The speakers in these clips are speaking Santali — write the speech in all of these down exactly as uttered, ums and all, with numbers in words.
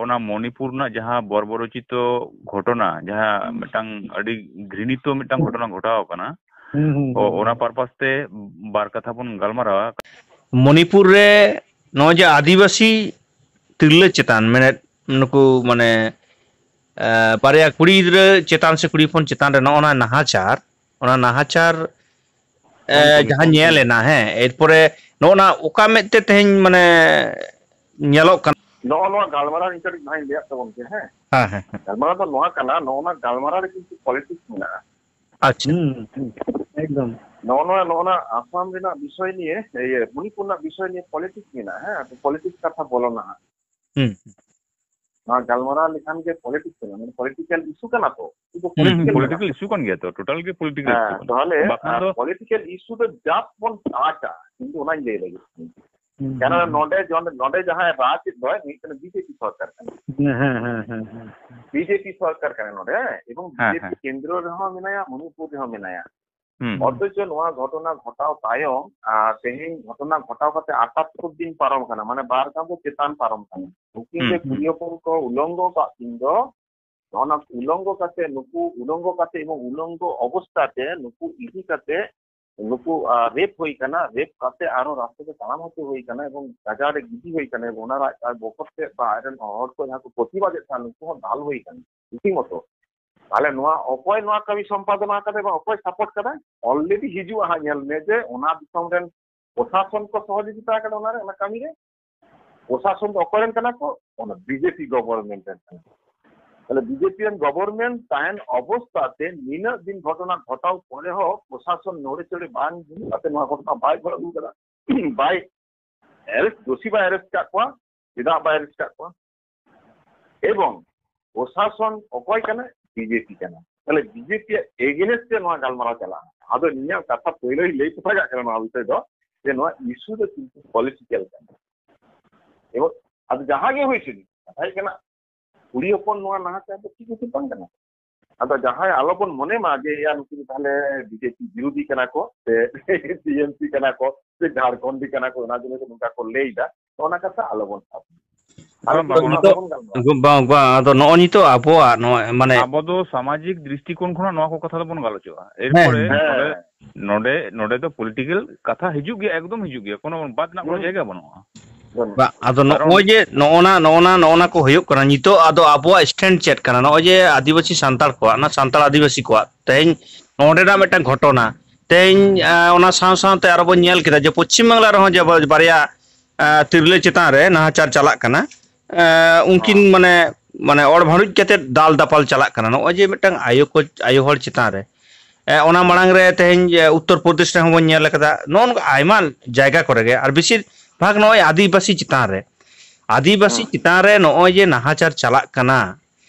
ᱚᱱᱟ ᱢᱚᱱᱤᱯᱩᱨ ᱨᱮᱱᱟᱜ ᱡᱟᱦᱟᱸ ᱵᱚᱨᱵᱚᱨᱚᱪᱤᱛᱚ ᱜᱷᱚᱴᱚᱱᱟ, ᱡᱟᱦᱟᱸ ᱦᱩᱸ᱾ ᱢᱤᱫᱴᱟᱝ ᱟᱹᱰᱤ ᱜᱷᱨᱤᱱᱤᱛᱚ ᱢᱤᱫᱴᱟᱝ ᱦᱩᱸ᱾ ᱜᱷᱚᱴᱚᱱᱟ ᱜᱷᱚᱴᱟᱣ ᱟᱠᱟᱱᱟ, ᱦᱩᱸ, ᱦᱩᱸ, ᱚ, ᱦᱩᱸ, ᱚᱱᱟ ᱦᱩᱸ᱾ Purpose ᱛᱮ ᱵᱟᱨ ᱠᱟᱛᱷᱟ ᱵᱚᱱ ᱜᱟᱞᱢᱟᱨᱟᱣᱟ᱾ ᱢᱚᱱᱤᱯᱩᱨ ᱨᱮ ᱱᱚᱜᱼᱚᱭ ᱡᱮ ᱟᱹᱫᱤᱵᱟᱹᱥᱤ ᱛᱤᱨᱞᱟᱹ ᱪᱮᱛᱟᱱ, ᱢᱮᱱᱮᱫ ᱱᱩᱠᱩ, ᱢᱟᱱᱮ, ᱮ, ᱵᱟᱨᱭᱟ ᱠᱩᱲᱤ ᱜᱤᱫᱽᱨᱟᱹ ᱪᱮᱛᱟᱱ ᱥᱮ ᱠᱩᱲᱤ ᱦᱚᱯᱚᱱ ᱪᱮᱛᱟᱱ ᱨᱮ ᱱᱚᱜᱼᱚ ᱱᱟ ᱱᱟᱦᱟᱪᱟᱨ, ᱚᱱᱟ ᱱᱟᱦᱟᱪᱟᱨ, ᱮ, ᱦᱩᱸ, ᱦᱩᱸ, ᱡᱟᱦᱟᱸ ᱦᱩᱸ, ᱧᱮᱞ ᱦᱩᱸ᱾ ᱮᱱᱟ, ᱦᱮᱸ, ᱮᱨᱯᱚᱨᱮ ᱱᱚᱜᱼᱚ ᱱᱟ ᱚᱠᱟ ᱢᱮᱫ ᱛᱮ ᱛᱮᱦᱮᱧ, ᱢᱟᱱᱮ, ᱧᱮᱞᱚᱜ ᱠᱟᱱᱟ? ᱱᱚᱜᱼᱚ ᱱᱚᱣᱟ ᱜᱟᱞᱢᱟᱨᱟᱣ ᱤᱧ ᱠᱟᱹᱴᱤᱡ ᱱᱟᱦᱟᱜ ᱤᱧ ᱞᱟᱹᱭᱟᱫ ᱛᱟᱵᱚᱱ ᱜᱮ, ᱦᱮᱸ? ᱦᱮᱸ, ᱦᱮᱸ, ᱦᱮᱸ᱾ ᱜᱟᱞᱢᱟᱨᱟᱣ ᱫᱚ ᱱᱚᱣᱟ ᱠᱟᱱᱟ, ᱱᱚᱜᱼᱚ ᱱᱚᱣᱟ ᱜᱟᱞᱢᱟᱨᱟᱣ ᱨᱮ ᱠᱤᱱᱛᱩ politics ᱢᱮᱱᱟᱜᱼᱟ᱾ ᱟᱪᱪᱷᱟ᱾ ᱦᱩᱸ, ᱦᱩᱸ, ᱮᱠᱫᱚᱢ᱾ ᱱᱚᱜᱼᱚ ᱱᱚᱣᱟ, ᱱᱚᱜᱼᱚ ᱱᱚᱣᱟ ᱟᱥᱟᱢ ᱨᱮᱱᱟᱜ ᱵᱤᱥᱚᱭ ᱱᱤᱭᱮ, ᱤᱭᱟᱹ, ᱢᱚᱱᱤᱯᱩᱨ ᱨᱮᱱᱟᱜ ᱵᱤᱥᱚᱭ ᱱᱤᱭᱮ politics ᱢᱮᱱᱟᱜᱼᱟ, ᱦᱮᱸ? ᱟᱫᱚ politics ᱠᱟᱛᱷᱟ ᱵᱚᱞᱚᱱᱟ ᱦᱟᱸᱜ᱾ ᱦᱩᱸ᱾ ᱱᱚᱣᱟ ᱜᱟᱞᱢᱟᱨᱟᱣ ᱞᱮᱠᱷᱟᱱ ᱜᱮ politics ᱠᱟᱱᱟ, ᱢᱟᱱᱮ political issue ᱠᱟᱱᱟ ᱛᱚ, ᱤᱧ ᱫᱚ ᱦᱩᱸ, ᱦᱩᱸ, political ᱠᱟᱱᱟ᱾ Political issue ᱠᱟᱱ ᱜᱮᱭᱟ ᱛᱚ, total ᱜᱮ political ᱦᱮᱸ, issue ᱠᱟᱱᱟ᱾ ᱛᱟᱦᱚᱞᱮ, ᱵᱟᱠᱷᱟᱱ ᱟᱨ ᱫᱚ political issue ᱫᱚ just ᱵᱚᱱ touch-ᱟ, ᱤᱧ ᱫᱚ ᱚᱱᱟᱧ ᱞᱟᱹᱭ ᱞᱟᱹᱜᱤᱫ᱾ ᱦᱩᱸ, ᱠᱟᱨᱚᱱ ᱦᱩᱸ, ᱦᱩᱸ᱾ ᱱᱚᱰᱮ ᱡᱚᱱ-, ᱱᱚᱰᱮ ᱡᱟᱦᱟᱸᱭ ᱨᱟᱡᱽ ᱮᱫ ᱫᱚᱭ, ᱱᱩᱭ ᱠᱟᱱᱟ BJP ᱥᱚᱨᱠᱟᱨ ᱠᱟᱱᱟ᱾ ᱦᱮᱸ, ᱦᱮᱸ, ᱦᱮᱸ, ᱦᱮᱸ, ᱦᱮᱸ᱾ BJP ᱥᱚᱨᱠᱟᱨ ᱠᱟᱱᱟ ᱱᱚᱰᱮ, ᱦᱮᱸ? ᱮᱵᱚᱝ ᱦᱮᱸ, BJP ᱦᱮᱸ᱾ ᱠᱮᱱᱫᱨᱚ ᱨᱮᱦᱚᱸ ᱢᱮᱱᱟᱭᱟ, ᱢᱚᱱᱤᱯᱩᱨ ᱨᱮᱦᱚᱸ ᱢᱮᱱᱟᱭᱟ᱾ ᱦᱩᱸ, ᱦᱩᱸ᱾ ᱚᱛᱷᱚᱪᱚ ᱱᱚᱣᱟ ᱜᱷᱚᱴᱚᱱᱟ ᱜᱷᱚᱴᱟᱣ ᱛᱟᱭᱚᱢ, ᱟᱨ ᱛᱮᱦᱮᱧ ᱜᱷᱚᱴᱚᱱᱟ ᱜᱷᱚᱴᱟᱣ ᱠᱟᱛᱮ ᱟᱴᱟᱛᱛᱳᱨ ᱫᱤᱱ ᱯᱟᱨᱚᱢ ᱠᱟᱱᱟ, ᱢᱟᱱᱮ ᱵᱟᱨ ᱪᱟᱸᱫᱚ ᱪᱮᱛᱟᱱ ᱯᱟᱨᱚᱢ ᱠᱟᱱᱟ᱾ ᱩᱱᱠᱤᱱ ᱦᱩᱸ, ᱡᱮ ᱦᱩᱸ᱾ ᱠᱩᱲᱤ ᱦᱚᱯᱚᱱ ᱠᱚ ᱩᱞᱚᱝᱜᱚ ᱠᱟᱜ ᱠᱤᱱ ᱫᱚ, ᱱᱚᱜᱼᱚ ᱱᱟ ᱩᱞᱚᱝᱜᱚ ᱠᱟᱛᱮ, ᱱᱩᱠᱩ ᱩᱞᱚᱝᱜᱚ ᱠᱟᱛᱮ ᱮᱵᱚᱝ ᱩᱞᱚᱝᱜᱚ ᱚᱵᱚᱥᱛᱟ ᱛᱮ ᱱᱩᱠᱩ ᱤᱫᱤ ᱠᱟᱛᱮ ᱱᱩᱠᱩ, ᱟ, rape ᱦᱩᱭ ᱠᱟᱱᱟ, rape ᱠᱟᱛᱮ ᱟᱨᱦᱚᱸ ᱨᱟᱥᱛᱟ ᱛᱮ ᱛᱟᱲᱟᱢ ᱦᱚᱪᱚ ᱦᱩᱭ ᱠᱟᱱᱟ ᱮᱵᱚᱝ ᱜᱟᱡᱟᱲ ᱨᱮ ᱜᱤᱰᱤ ᱦᱩᱭ ᱠᱟᱱᱟ ᱮᱵᱚᱝ ᱚᱱᱟ ᱨᱮ ᱟᱡ, ᱟᱡ ᱵᱚᱠᱚᱛ ᱛᱮ ᱵᱟ ᱟᱡ ᱨᱮᱱ ᱦᱚᱲ ᱠᱚ ᱡᱟᱦᱟᱸ ᱠᱚ ᱯᱨᱚᱛᱤᱵᱟᱫ ᱮᱫ ᱛᱟᱦᱮᱸ, ᱱᱩᱠᱩ ᱦᱚᱸ ᱫᱟᱞ ᱦᱩᱭ ᱠᱟᱱᱟ ᱨᱤᱛᱤᱢᱚᱛᱚ᱾ ᱛᱟᱦᱞᱮ ᱱᱚᱣᱟ ᱚᱠᱚᱭ ᱱᱚᱣᱟ ᱠᱟᱹᱢᱤ ᱥᱚᱢᱯᱟᱫᱚᱱᱟ ᱟᱠᱟᱫᱟ ᱮᱵᱚᱝ ᱚᱠᱚᱭ support ᱠᱟᱫᱟ? Already ᱦᱤᱡᱩᱜᱼᱟ ᱦᱟᱸᱜ, ᱧᱮᱞ ᱢᱮ ᱡᱮ ᱚᱱᱟ ᱫᱤᱥᱚᱢ ᱨᱮᱱ ᱯᱨᱚᱥᱟᱥᱚᱱ ᱠᱚ ᱥᱚᱦᱚᱡᱳᱜᱤᱛᱟ ᱟᱠᱟᱫᱟ ᱚᱱᱟ ᱨᱮ, ᱚᱱᱟ ᱠᱟᱹᱢᱤ ᱨᱮ᱾ ᱯᱨᱚᱥᱟᱥᱚᱱ ᱫᱚ ᱚᱠᱚᱭ ᱨᱮᱱ ᱠᱟᱱᱟ ᱠᱚ? ᱚᱱᱟ BJP government ᱨᱮᱱ ᱠᱟᱱᱟ ᱠᱚ᱾ ᱛᱟᱦᱞᱮ BJP ᱨᱮᱱ government ᱛᱟᱦᱮᱱ ᱚᱵᱚᱥᱛᱟ ᱛᱮ ᱱᱤᱱᱟᱹᱜ ᱫᱤᱱ ᱜᱷᱚᱴᱚᱱᱟ ᱜᱷᱚᱴᱟᱣ ᱯᱚᱨᱮ ᱦᱚᱸ ᱯᱨᱚᱥᱟᱥᱚᱱ ᱱᱚᱲᱮ ᱪᱚᱲᱮ ᱵᱟᱝ ᱦᱩᱭᱩᱜ ᱠᱟᱛᱮ ᱱᱚᱣᱟ ᱜᱷᱚᱴᱚᱱᱟ ᱵᱟᱭ ᱜᱚᱲᱚ ᱟᱹᱜᱩ ᱠᱟᱫᱟ, ᱵᱟᱭ arrest, ᱫᱳᱥᱤ ᱵᱟᱭ arrest ᱠᱟᱜ ᱠᱚᱣᱟ᱾ ᱪᱮᱫᱟᱜ ᱵᱟᱭ arrest ᱠᱟᱜ ᱠᱚᱣᱟ? ᱮᱵᱚᱝ ᱯᱨᱚᱥᱟᱥᱚᱱ ᱚᱠᱚᱭ ᱠᱟᱱᱟ? BJP ᱠᱟᱱᱟ᱾ ᱛᱟᱦᱞᱮ BJP ᱟᱜ against ᱛᱮ ᱱᱚᱣᱟ ᱜᱟᱞᱢᱟᱨᱟᱣ ᱪᱟᱞᱟᱜᱼᱟ᱾ ᱟᱫᱚ ᱤᱧᱟᱹᱜ ᱠᱟᱛᱷᱟ ᱯᱳᱭᱞᱳᱧ ᱞᱟᱹᱭ ᱛᱚᱨᱟ ᱠᱟᱜ ᱠᱟᱱᱟ ᱱᱚᱣᱟ ᱵᱤᱥᱚᱭ ᱫᱚ, ᱡᱮ ᱱᱚᱣᱟ issue ᱫᱚ ᱠᱤᱱᱛᱩ political ᱠᱟᱱᱟ᱾ ᱮᱵᱚᱝ ᱟᱫᱚ ᱡᱟᱦᱟᱸ ᱜᱮ ᱦᱩᱭ ᱦᱚᱪᱚᱱ, ᱠᱟᱛᱷᱟ ᱦᱩᱭᱩᱜ ᱠᱟᱱᱟ, ᱠᱩᱲᱤ ᱦᱚᱯᱚᱱ ᱱᱚᱣᱟ ᱱᱟᱦᱟᱪᱟᱨ ᱫᱚ ᱴᱷᱤᱠ ᱩᱪᱤᱛ ᱵᱟᱝ ᱠᱟᱱᱟ᱾ ᱟᱫᱚ ᱡᱟᱦᱟᱸᱭ ᱟᱞᱚᱵᱚᱱ ᱢᱚᱱᱮ ᱢᱟ ᱡᱮ, ᱭᱟ, ᱱᱩᱠᱩ ᱫᱚ ᱛᱟᱦᱞᱮ BJP ᱵᱤᱨᱳᱫᱷᱤ ᱠᱟᱱᱟ ᱠᱚ, ᱥᱮ TMC ᱠᱟᱱᱟ ᱠᱚ, ᱥᱮ ᱡᱷᱟᱲᱠᱷᱚᱸᱰᱤ ᱠᱟᱱᱟ ᱠᱚ, ᱚᱱᱟ ᱡᱚᱱᱱᱚ ᱜᱮ ᱱᱚᱝᱠᱟ ᱠᱚ ᱞᱟᱹᱭ ᱮᱫᱟ, ᱚᱱᱟ ᱠᱟᱛᱷᱟ ᱟᱞᱚᱵᱚᱱ ᱥᱟᱵ᱾ ᱟᱨ ᱵᱟᱝ, ᱚᱱᱟ ᱱᱤᱛᱚᱜ ᱫᱚᱵᱚᱱ ᱜᱟᱞᱢᱟᱨᱟᱜᱼᱟ᱾ ᱵᱟᱝ, ᱵᱟᱝ, ᱟᱫᱚ ᱱᱚᱜᱼᱚᱭ ᱱᱤᱛᱚᱜ ᱟᱵᱚᱣᱟᱜ ᱱᱚᱜᱼᱚᱭ ᱢᱟᱱᱮ ᱟᱵᱚ ᱫᱚ ᱥᱟᱢᱟᱡᱤᱠ ᱫᱨᱤᱥᱴᱤᱠᱳᱱ ᱠᱷᱚᱱᱟᱜ ᱱᱚᱣᱟ ᱠᱚ ᱠᱟᱛᱷᱟ ᱫᱚᱵᱚᱱ ᱜᱟᱞᱚᱪᱚᱜᱼᱟ᱾ ᱦᱮᱸ, ᱮᱨᱯᱚᱨᱮ ᱦᱮᱸ᱾ ᱱᱚᱰᱮ, ᱱᱚᱰᱮ, ᱱᱚᱰᱮ ᱫᱚ ᱯᱚᱞᱤᱴᱤᱠᱮᱞ ᱠᱟᱛᱷᱟ ᱦᱤᱡᱩᱜ ᱜᱮᱭᱟ, ᱮᱠᱫᱚᱢ ᱦᱤᱡᱩᱜ ᱜᱮᱭᱟ, ᱠᱳᱱᱳ ᱵᱟᱫ ᱨᱮᱱᱟᱜ ᱠᱳᱱᱳ ᱦᱩᱸ᱾ ᱡᱟᱭᱜᱟ ᱵᱟᱹᱱᱩᱜᱼᱟ᱾ ᱵᱟᱹᱱᱩᱜᱼᱟ᱾ ᱵᱟ, ᱟᱫᱚ ᱠᱟᱨᱚᱱ ᱱᱚᱜᱼᱚᱭ ᱡᱮ ᱱᱚᱜᱼᱚ ᱱᱟ, ᱱᱚᱜᱼᱚ ᱱᱟ, ᱱᱚᱜᱼᱚ ᱱᱟ ᱠᱚ ᱦᱩᱭᱩᱜ ᱠᱟᱱᱟ, ᱱᱤᱛᱚᱜ ᱟᱫᱚ ᱟᱵᱚᱣᱟᱜ ᱥᱴᱮᱱᱰ ᱪᱮᱫ ᱠᱟᱱᱟ? ᱱᱚᱜᱼᱚᱭ ᱡᱮ ᱟᱹᱫᱤᱵᱟᱹᱥᱤ ᱥᱟᱱᱛᱟᱲ ᱠᱚᱣᱟᱜ, ᱚᱱᱟ ᱥᱟᱱᱛᱟᱲ ᱟᱹᱫᱤᱵᱟᱹᱥᱤ ᱠᱚᱣᱟᱜ ᱛᱮᱦᱮᱧ ᱱᱚᱰᱮᱱᱟᱜ ᱢᱤᱫᱴᱟᱝ ᱜᱷᱚᱴᱚᱱᱟ, ᱛᱮᱦᱮᱧ, ᱟ, ᱚᱱᱟ ᱥᱟᱶ ᱥᱟᱶᱛᱮ ᱟᱨᱚ ᱵᱚᱱ ᱧᱮᱞ ᱠᱮᱫᱟ ᱡᱮ ᱯᱚᱪᱷᱤᱢ ᱵᱟᱝᱞᱟ ᱨᱮᱦᱚᱸ ᱡᱮ ᱵᱟᱨᱭᱟ, ᱟ, ᱛᱤᱨᱞᱟᱹ ᱪᱮᱛᱟᱱ ᱨᱮ ᱱᱟᱦᱟᱪᱟᱨ ᱪᱟᱞᱟᱜ ᱠᱟᱱᱟ᱾ ᱮ, ᱩᱱᱠᱤᱱ ᱦᱚᱸ᱾ ᱢᱟᱱᱮ, ᱢᱟᱱᱮ ᱚᱲ ᱵᱷᱟᱹᱲᱩᱡ ᱠᱟᱛᱮ ᱫᱟᱞ ᱫᱟᱯᱟᱞ ᱪᱟᱞᱟᱜ ᱠᱟᱱᱟ᱾ ᱱᱚᱜᱼᱚᱭ ᱡᱮ ᱢᱤᱫᱴᱟᱝ ᱟᱭᱳ ᱠᱚ, ᱟᱭᱳ ᱦᱚᱲ ᱪᱮᱛᱟᱱ ᱨᱮ, ᱮ, ᱚᱱᱟ ᱢᱟᱲᱟᱝ ᱨᱮ ᱛᱮᱦᱮᱧ, ᱮ, ᱩᱛᱛᱚᱨ ᱯᱨᱚᱫᱮᱥ ᱨᱮᱦᱚᱸ ᱵᱚᱱ ᱧᱮᱞ ᱟᱠᱟᱫᱟ, ᱱᱚᱜᱼᱚ ᱱᱚᱝᱠᱟ ᱟᱭᱢᱟ ᱡᱟᱭᱜᱟ ᱠᱚᱨᱮ ᱜᱮ, ᱟᱨ ᱵᱮᱥᱤᱨ ᱵᱷᱟᱜᱽ ᱱᱚᱜᱼᱚᱭ ᱟᱹᱫᱤᱵᱟᱹᱥᱤ ᱪᱮᱛᱟᱱ ᱨᱮ, ᱟᱹᱫᱤᱵᱟᱹᱥᱤ ᱦᱩᱸ᱾ ᱪᱮᱛᱟᱱ ᱨᱮ ᱱᱚᱜᱼᱚᱭ ᱡᱮ ᱱᱟᱦᱟᱪᱟᱨ ᱪᱟᱞᱟᱜ ᱠᱟᱱᱟ,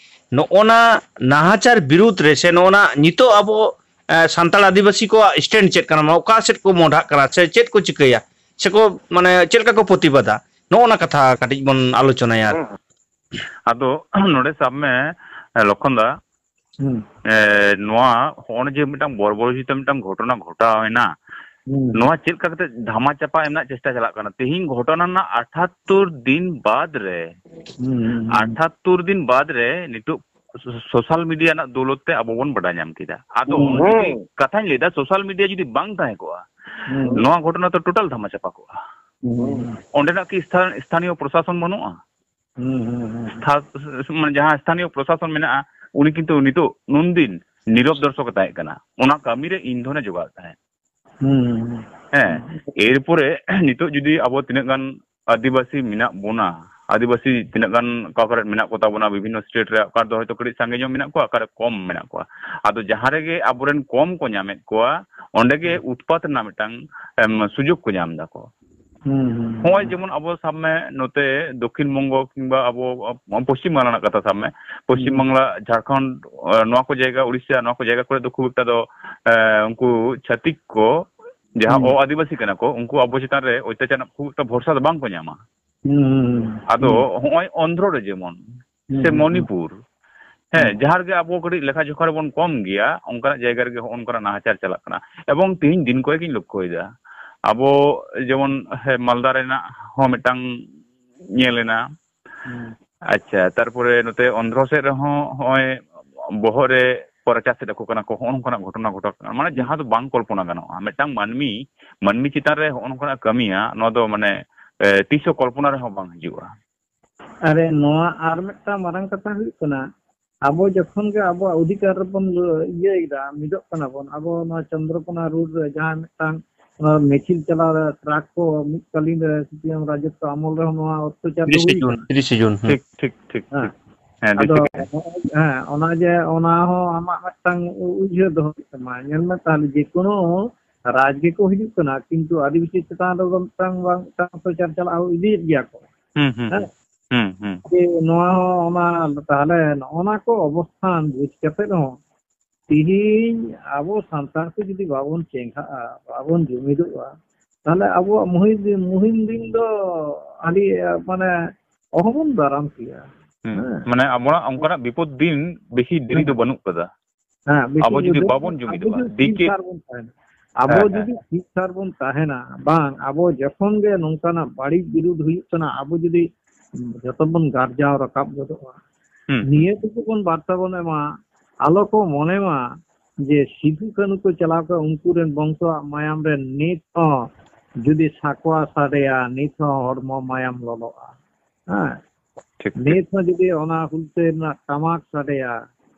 ᱱᱚᱜᱼᱚ ᱱᱟ ᱱᱟᱦᱟᱪᱟᱨ ᱵᱤᱨᱩᱫᱽ ᱨᱮ ᱥᱮ ᱱᱚᱜᱼᱚ ᱱᱟ ᱱᱤᱛᱚᱜ ᱟᱵᱚ, ᱮ, ᱥᱟᱱᱛᱟᱲ ᱟᱹᱫᱤᱵᱟᱹᱥᱤ ᱠᱚᱣᱟᱜ ᱥᱴᱮᱱᱰ ᱪᱮᱫ ᱠᱟᱱᱟ, ᱚᱠᱟ ᱥᱮᱫ ᱠᱚ ᱢᱚᱦᱰᱟᱜ ᱠᱟᱱᱟ ᱥᱮ ᱪᱮᱫ ᱠᱚ ᱪᱤᱠᱟᱹᱭᱟ ᱥᱮᱠᱚ ᱢᱟᱱᱮ ᱪᱮᱫ ᱞᱮᱠᱟ ᱠᱚ ᱯᱨᱚᱛᱤᱵᱟᱫᱟ, ᱱᱚᱜᱼᱚ ᱱᱟ ᱠᱟᱛᱷᱟ ᱠᱟᱹᱴᱤᱡ ᱵᱚᱱ ᱟᱞᱳᱪᱚᱱᱟᱭᱟ ᱟᱨ ᱦᱩᱸ᱾ ᱟᱫᱚ ᱱᱚᱰᱮ ᱥᱟᱵ ᱢᱮ, ᱮ, ᱞᱚᱠᱷᱚᱱ ᱫᱟ, ᱦᱩᱸ᱾ ᱮ, ᱱᱚᱣᱟ ᱦᱚᱸᱜᱼᱚᱭ ᱡᱮ ᱢᱤᱫᱴᱟᱝ ᱵᱚᱨᱵᱚᱨᱚᱪᱤᱛ ᱢᱤᱫᱴᱟᱝ ᱜᱷᱚᱴᱚᱱᱟ ᱜᱷᱚᱴᱟᱣ ᱮᱱᱟ, ᱦᱩᱸ᱾ ᱱᱚᱣᱟ ᱪᱮᱫ ᱞᱮᱠᱟ ᱠᱟᱛᱮ ᱫᱷᱟᱢᱟ ᱪᱟᱯᱟ ᱮᱢ ᱨᱮᱱᱟᱜ ᱪᱮᱥᱴᱟ ᱪᱟᱞᱟᱜ ᱠᱟᱱᱟ? ᱛᱮᱦᱤᱧ ᱜᱷᱚᱴᱚᱱᱟ ᱨᱮᱱᱟᱜ ᱟᱴᱷᱟᱛᱛᱳᱨ ᱫᱤᱱ ᱵᱟᱫ ᱨᱮ, ᱦᱩᱸ, ᱦᱩᱸ, ᱦᱩᱸ᱾ ᱟᱴᱷᱟᱛᱛᱳᱨ ᱫᱤᱱ ᱵᱟᱫ ᱨᱮ ᱱᱤᱛᱚᱜ ᱥᱳ-, ᱥᱳᱥᱟᱞ ᱢᱤᱰᱤᱭᱟ ᱨᱮᱱᱟᱜ ᱫᱚᱞᱚᱛ ᱛᱮ ᱟᱵᱚ ᱵᱚᱱ ᱵᱟᱰᱟᱭ ᱧᱟᱢ ᱠᱮᱫᱟ᱾ ᱟᱫᱚ ᱦᱩᱸ᱾ ᱡᱩᱫᱤ ᱦᱩᱸ᱾ ᱠᱟᱛᱷᱟᱧ ᱞᱟᱹᱭᱫᱟ, ᱥᱳᱥᱟᱞ ᱢᱤᱰᱤᱭᱟ ᱡᱩᱫᱤ ᱵᱟᱝ ᱛᱟᱦᱮᱸ ᱠᱚᱜᱼᱟ, ᱦᱩᱸ᱾ ᱱᱚᱣᱟ ᱜᱷᱚᱴᱚᱱᱟ ᱛᱚ ᱴᱳᱴᱟᱞ ᱫᱷᱟᱢᱟ ᱪᱟᱯᱟ ᱠᱚᱜᱼᱟ᱾ ᱦᱩᱸ᱾ ᱚᱸᱰᱮᱱᱟᱜ ᱠᱤ ᱥᱛᱷᱟ-, ᱥᱛᱷᱟᱱᱤᱭᱚ ᱯᱨᱚᱥᱟᱥᱚᱱ ᱵᱟᱹᱱᱩᱜᱼᱟ? ᱦᱩᱸ, ᱦᱩᱸ, ᱦᱩᱸ᱾ ᱛᱷᱟ-, ᱢᱟᱱᱮ ᱡᱟᱦᱟᱸ ᱥᱛᱷᱟᱱᱤᱭᱚ ᱯᱨᱚᱥᱟᱥᱚᱱ ᱢᱮᱱᱟᱜᱼᱟ, ᱩᱱᱤ ᱠᱤᱱᱛᱩ ᱱᱤᱛᱚᱜ ᱱᱩᱱᱫᱤᱱ ᱱᱤᱨᱚᱵ ᱫᱚᱨᱥᱚᱠ ᱮ ᱛᱟᱦᱮᱸ ᱠᱟᱱᱟ, ᱚᱱᱟ ᱠᱟᱹᱢᱤ ᱨᱮ ᱤᱱᱫᱷᱚᱱ ᱮ ᱡᱚᱜᱟᱲ ᱛᱟᱦᱮᱸᱫ᱾ ᱦᱩᱸ, ᱦᱩᱸ, ᱦᱩᱸ᱾ ᱦᱮᱸ, ᱮᱨᱯᱚᱨᱮ ᱱᱤᱛᱚᱜ ᱡᱩᱫᱤ ᱟᱵᱚ ᱛᱤᱱᱟᱹᱜ ᱜᱟᱱ ᱟᱹᱫᱤᱵᱟᱹᱥᱤ ᱢᱮᱱᱟᱜ ᱵᱚᱱᱟ, ᱟᱹᱫᱤᱵᱟᱹᱥᱤ ᱛᱤᱱᱟᱹᱜ ᱜᱟᱱ ᱚᱠᱟ ᱠᱚᱨᱮ ᱢᱮᱱᱟᱜ ᱠᱚ ᱛᱟᱵᱚᱱᱟ, ᱵᱤᱵᱷᱤᱱᱱᱚ ᱥᱴᱮᱴ ᱨᱮ, ᱚᱠᱟ ᱨᱮᱫᱚ ᱦᱚᱭᱛᱳ ᱠᱟᱹᱴᱤᱡ ᱥᱟᱸᱜᱮ ᱧᱚᱜ ᱢᱮᱱᱟᱜ ᱠᱚᱣᱟ, ᱚᱠᱟ ᱨᱮ ᱠᱚᱢ ᱢᱮᱱᱟᱜ ᱠᱚᱣᱟ᱾ ᱟᱫᱚ ᱡᱟᱦᱟᱸ ᱨᱮᱜᱮ ᱟᱵᱚᱨᱮᱱ ᱠᱚᱢ ᱠᱚ ᱧᱟᱢᱮᱫ ᱠᱚᱣᱟ, ᱚᱸᱰᱮ ᱜᱮ ᱩᱛᱯᱟᱛ ᱨᱮᱱᱟᱜ ᱢᱤᱫᱴᱟᱝ, ᱮᱢ, ᱥᱩᱡᱳᱜᱽ ᱠᱚ ᱧᱟᱢ ᱫᱟᱠᱚ᱾ ᱦᱩᱸ, ᱦᱩᱸ, ᱦᱩᱸ᱾ ᱱᱚᱜᱼᱚᱭ ᱡᱮᱢᱚᱱ ᱟᱵᱚ ᱥᱟᱵ ᱢᱮ ᱱᱚᱛᱮ ᱫᱚᱠᱠᱷᱤᱱ ᱵᱚᱝᱜᱚ ᱠᱤᱝᱵᱟ ᱟᱵᱚ, ᱟᱵᱚ ᱯᱚᱥᱪᱤᱢ ᱵᱟᱝᱞᱟ ᱨᱮᱱᱟᱜ ᱠᱟᱛᱷᱟ ᱥᱟᱵ ᱢᱮ, ᱯᱚᱥᱪᱤᱢ ᱦᱩᱸ᱾ ᱵᱟᱝᱞᱟ, ᱡᱷᱟᱲᱠᱷᱚᱸᱰ, ᱮ, ᱱᱚᱣᱟ ᱠᱚ ᱡᱟᱭᱜᱟ, ᱩᱲᱤᱥᱥᱟ, ᱱᱚᱣᱟ ᱠᱚ ᱡᱟᱭᱜᱟ ᱠᱚᱨᱮ ᱫᱚ ᱠᱷᱩᱵ ᱮᱠᱴᱟ ᱫᱚ, ᱮ, ᱩᱱᱠᱩ ᱪᱷᱟᱹᱛᱤᱠ ᱠᱚ ᱡᱟᱦᱟᱸ ᱦᱩᱸ᱾ ᱚ-ᱟᱹᱫᱤᱵᱟᱹᱥᱤ ᱠᱟᱱᱟ ᱠᱚ, ᱩᱱᱠᱩ ᱟᱵᱚ ᱪᱮᱛᱟᱱ ᱨᱮ ᱚᱛᱛᱟᱪᱟᱨ ᱨᱮᱱᱟᱜ ᱠᱷᱩᱵ ᱮᱠᱴᱟ ᱵᱷᱚᱨᱥᱟ ᱫᱚ ᱵᱟᱝ ᱠᱚ ᱧᱟᱢᱟ᱾ ᱦᱩᱸ, ᱦᱩᱸ, ᱦᱩᱸ᱾ ᱟᱫᱚ ᱦᱩᱸ᱾ ᱦᱚᱸᱜᱼᱚᱭ ᱚᱱᱫᱷᱨᱚ ᱨᱮ ᱡᱮᱢᱚᱱ, ᱦᱩᱸ, ᱥᱮ ᱦᱩᱸ, ᱦᱩᱸ᱾ ᱢᱚᱱᱤᱯᱩᱨ, ᱦᱮᱸ, ᱦᱩᱸ᱾ ᱡᱟᱦᱟᱸ ᱨᱮᱜᱮ ᱟᱵᱚ ᱠᱟᱹᱴᱤᱡ ᱞᱮᱠᱷᱟ ᱡᱚᱠᱷᱟ ᱨᱮᱵᱚᱱ ᱠᱚᱢ ᱜᱮᱭᱟ, ᱚᱱᱠᱟᱱᱟᱜ ᱡᱟᱭᱜᱟ ᱨᱮᱜᱮ ᱦᱚᱸᱜᱼᱚ ᱱᱚᱝᱠᱟᱱᱟᱜ ᱱᱟᱦᱟᱪᱟᱨ ᱪᱟᱞᱟᱜ ᱠᱟᱱᱟ᱾ ᱮᱵᱚᱝ ᱛᱤᱦᱤᱧ ᱫᱤᱱ ᱠᱚᱭᱮᱠ ᱤᱧ ᱞᱚᱠᱠᱷᱚᱭᱮᱫᱟ, ᱟᱵᱚ ᱡᱮᱢᱚᱱ, ᱦᱮᱸ, ᱢᱟᱞᱫᱟ ᱨᱮᱱᱟᱜ ᱦᱚᱸ ᱢᱤᱫᱴᱟᱝ ᱧᱮᱞ ᱮᱱᱟ, ᱟᱪᱪᱷᱟ, ᱛᱟᱨᱯᱚᱨᱮ ᱱᱚᱛᱮ ᱚᱱᱫᱷᱨᱚ ᱥᱮᱫ ᱨᱮᱦᱚᱸ ᱦᱚᱸᱜᱼᱚᱭ ᱵᱚᱦᱚᱜ ᱨᱮ ᱠᱚ ᱨᱟᱪᱟ ᱥᱮᱫ ᱟᱠᱚ ᱠᱟᱱᱟ ᱠᱚ, ᱦᱚᱸᱜᱼᱚ ᱱᱚᱝᱠᱟᱱᱟᱜ ᱜᱷᱚᱴᱚᱱᱟ ᱜᱷᱚᱴᱟᱜ ᱠᱟᱱᱟ, ᱢᱟᱱᱮ ᱡᱟᱦᱟᱸ ᱫᱚ ᱵᱟᱝ ᱠᱚᱞᱯᱚᱱᱟ ᱜᱟᱱᱚᱜᱼᱟ᱾ ᱢᱤᱫᱴᱟᱝ ᱢᱟᱹᱱᱢᱤ, ᱢᱟᱹᱱᱢᱤ ᱪᱮᱛᱟᱱ ᱨᱮ ᱦᱚᱸᱜᱼᱚ ᱱᱚᱝᱠᱟᱱᱟᱜ ᱠᱟᱹᱢᱤᱭᱟ, ᱱᱚᱣᱟ ᱫᱚ ᱢᱟᱱᱮ, ᱮ, ᱛᱤᱥ ᱦᱚᱸ ᱠᱚᱞᱯᱚᱱᱟ ᱨᱮᱦᱚᱸ ᱵᱟᱝ ᱦᱤᱡᱩᱜᱼᱟ᱾ ᱟᱨᱮ, ᱱᱚᱣᱟ ᱟᱨ ᱢᱤᱫᱴᱟᱝ ᱢᱟᱨᱟᱝ ᱠᱟᱛᱷᱟ ᱦᱩᱭᱩᱜ ᱠᱟᱱᱟ, ᱟᱵᱚ ᱡᱚᱠᱷᱚᱱ ᱜᱮ ᱟᱵᱚᱣᱟᱜ ᱚᱫᱷᱤᱠᱟᱨ ᱨᱮᱵᱚᱱ ᱞᱟᱹ-, ᱤᱭᱟᱹᱭᱮᱫᱟ, ᱢᱤᱫᱚᱜ ᱠᱟᱱᱟ ᱵᱚᱱ, ᱟᱵᱚ ᱱᱚᱣᱟ ᱪᱚᱱᱫᱨᱚᱠᱳᱱᱟ ᱨᱳᱰ ᱨᱮ ᱡᱟᱦᱟᱸ ᱢᱤᱫᱴᱟᱝ, ᱚᱱᱟ ᱢᱤᱪᱷᱤᱞ ᱪᱟᱞᱟᱣ ᱨᱮ ᱴᱨᱟᱠ ᱠᱚ ᱢᱤᱫ ᱠᱟᱞᱤᱱ ᱨᱮ ᱥᱤ ᱯᱤ ᱮᱢ ᱨᱟᱡᱚᱛᱛᱚ ᱟᱢᱚᱞ ᱨᱮᱦᱚᱸ ᱱᱚᱣᱟ ᱚᱛᱛᱟᱪᱟᱨ ᱫᱚ ᱛᱤᱨᱤᱥᱮ ᱦᱩᱭ ᱡᱩᱱ, ᱠᱟᱱᱟ᱾ ᱛᱤᱨᱤᱥᱮ ᱡᱩᱱ, ᱦᱩᱸ᱾ ᱴᱷᱤᱠ, ᱴᱷᱤᱠ, ᱴᱷᱤᱠ, ᱦᱮᱸ᱾ ᱴᱷᱤᱠ᱾ ᱦᱮᱸ, ᱟᱫᱚ ᱫᱤᱥᱟᱹ ᱠᱮᱫᱟ᱾ ᱦᱮᱸ, ᱚᱱᱟ ᱡᱮ, ᱚᱱᱟ ᱦᱚᱸ ᱟᱢᱟᱜ ᱢᱤᱫᱴᱟᱝ ᱩ-, ᱩᱭᱦᱟᱹᱨ ᱫᱚᱦᱚ ᱦᱩᱭᱩᱜ ᱛᱟᱢᱟ᱾ ᱧᱮᱞ ᱢᱮ ᱛᱟᱦᱞᱮ, ᱡᱮ ᱠᱳᱱᱳ ᱨᱟᱡᱽ ᱜᱮᱠᱚ ᱦᱤᱡᱩᱜ ᱠᱟᱱᱟ, ᱠᱤᱱᱛᱩ ᱟᱹᱫᱤᱵᱟᱹᱥᱤ ᱪᱮᱛᱟᱱ ᱨᱮᱫᱚ ᱢᱤᱫᱴᱟᱝ ᱵᱟᱝ ᱢᱤᱫᱴᱟᱝ ᱚᱛᱛᱟᱪᱟᱨ ᱪᱟᱞᱟᱜ ᱦᱚᱸ ᱤᱫᱤᱭᱮᱫ ᱜᱮᱭᱟ ᱠᱚ᱾ ᱦᱩᱸ, ᱦᱩᱸ, ᱦᱮᱸ? ᱦᱩᱸ᱾ ᱦᱩᱸ, ᱦᱩᱸ᱾ ᱡᱮ ᱱᱚᱣᱟ ᱦᱚᱸ ᱚᱱᱟ, ᱛᱟᱦᱞᱮ ᱱᱚᱜᱼᱚ ᱱᱟ ᱠᱚ ᱚᱵᱚᱥᱛᱷᱟᱱ ᱵᱩᱡᱽ ᱠᱟᱛᱮ ᱦᱚᱸ ᱛᱤᱦᱤᱧ ᱟᱵᱚ ᱥᱟᱱᱛᱟᱲ ᱠᱚ ᱡᱩᱫᱤ ᱵᱟᱵᱚᱱ ᱪᱮᱸᱜᱷᱟᱜᱼᱟ, ᱵᱟᱵᱚᱱ ᱡᱩᱢᱤᱫᱚᱜᱼᱟ, ᱛᱟᱦᱞᱮ ᱟᱵᱚᱣᱟᱜ ᱢᱩᱦᱤᱢ ᱫᱤᱱ, ᱢᱩᱦᱤᱢ ᱫᱤᱱ ᱫᱚ ᱟᱹᱰᱤ, ᱢᱟᱱᱮ, ᱚᱦᱚᱵᱚᱱ ᱫᱟᱨᱟᱢ ᱠᱮᱭᱟ᱾ ᱦᱩᱸ᱾ ᱦᱮᱸ᱾ ᱢᱟᱱᱮ ᱟᱵᱚᱱᱟᱜ ᱚᱱᱠᱟᱱᱟᱜ ᱵᱤᱯᱚᱫ ᱫᱤᱱ ᱵᱮᱥᱤ ᱫᱮᱨᱤ ᱫᱚ ᱦᱮᱸ᱾ ᱵᱟᱹᱱᱩᱜ ᱠᱟᱫᱟ᱾ ᱦᱮᱸ, ᱵᱮᱥᱤ ᱟᱵᱚ ᱡᱩᱫᱤ ᱫᱤᱱ ᱵᱟᱵᱚᱱ ᱟᱵᱚ ᱡᱩᱢᱤᱫᱚᱜᱼᱟ, ᱡᱩᱫᱤ ᱫᱤᱠᱮ ᱛᱷᱤᱨ ᱛᱷᱟᱨ ᱵᱚᱱ ᱛᱟᱦᱮᱱᱟ, ᱟᱵᱚ ᱦᱮᱸ, ᱦᱮᱸ᱾ ᱡᱩᱫᱤ ᱛᱷᱤᱨ ᱛᱷᱟᱨ ᱵᱚᱱ ᱛᱟᱦᱮᱱᱟ, ᱵᱟᱝ, ᱟᱵᱚ ᱡᱚᱠᱷᱚᱱ ᱜᱮ ᱱᱚᱝᱠᱟᱱᱟᱜ ᱵᱟᱹᱲᱤᱡ ᱵᱤᱨᱩᱫᱷ ᱦᱩᱭᱩᱜ ᱠᱟᱱᱟ, ᱟᱵᱚ ᱡᱩᱫᱤ ᱡᱚᱛᱚ ᱵᱚᱱ ᱜᱟᱨᱡᱟᱣ ᱨᱟᱠᱟᱵ ᱜᱚᱫᱚᱜᱼᱟ, ᱦᱩᱸ, ᱦᱩᱸ᱾ ᱱᱤᱭᱟᱹ ᱴᱩᱠᱩ ᱵᱚᱱ ᱵᱟᱨᱛᱟ ᱵᱚᱱ ᱮᱢᱟ, ᱟᱞᱚ ᱠᱚ ᱢᱚᱱᱮ ᱢᱟ ᱡᱮ ᱥᱤᱫᱷᱩ ᱠᱟᱹᱱᱦᱩ ᱠᱚ ᱪᱟᱞᱟᱣ ᱠᱚᱜᱼᱟ, ᱩᱱᱠᱩ ᱨᱮᱱ ᱵᱚᱝᱥᱚᱣᱟᱜ ᱢᱟᱭᱟᱢ ᱨᱮ ᱱᱤᱛ ᱦᱚᱸ ᱡᱩᱫᱤ ᱥᱟᱠᱣᱟ ᱥᱟᱰᱮᱭᱟ, ᱱᱤᱛ ᱦᱚᱸ ᱦᱚᱲᱢᱚ ᱢᱟᱭᱟᱢ ᱞᱚᱞᱚᱜᱼᱟ᱾ ᱦᱮᱸ᱾ ᱴᱷᱤᱠ, ᱴᱷᱤᱠ᱾ ᱱᱤᱛ ᱦᱚᱸ ᱡᱩᱫᱤ ᱚᱱᱟ ᱦᱩᱞᱥᱟᱹᱭ ᱨᱮᱱᱟᱜ ᱴᱟᱢᱟᱠ ᱥᱟᱰᱮᱭᱟ,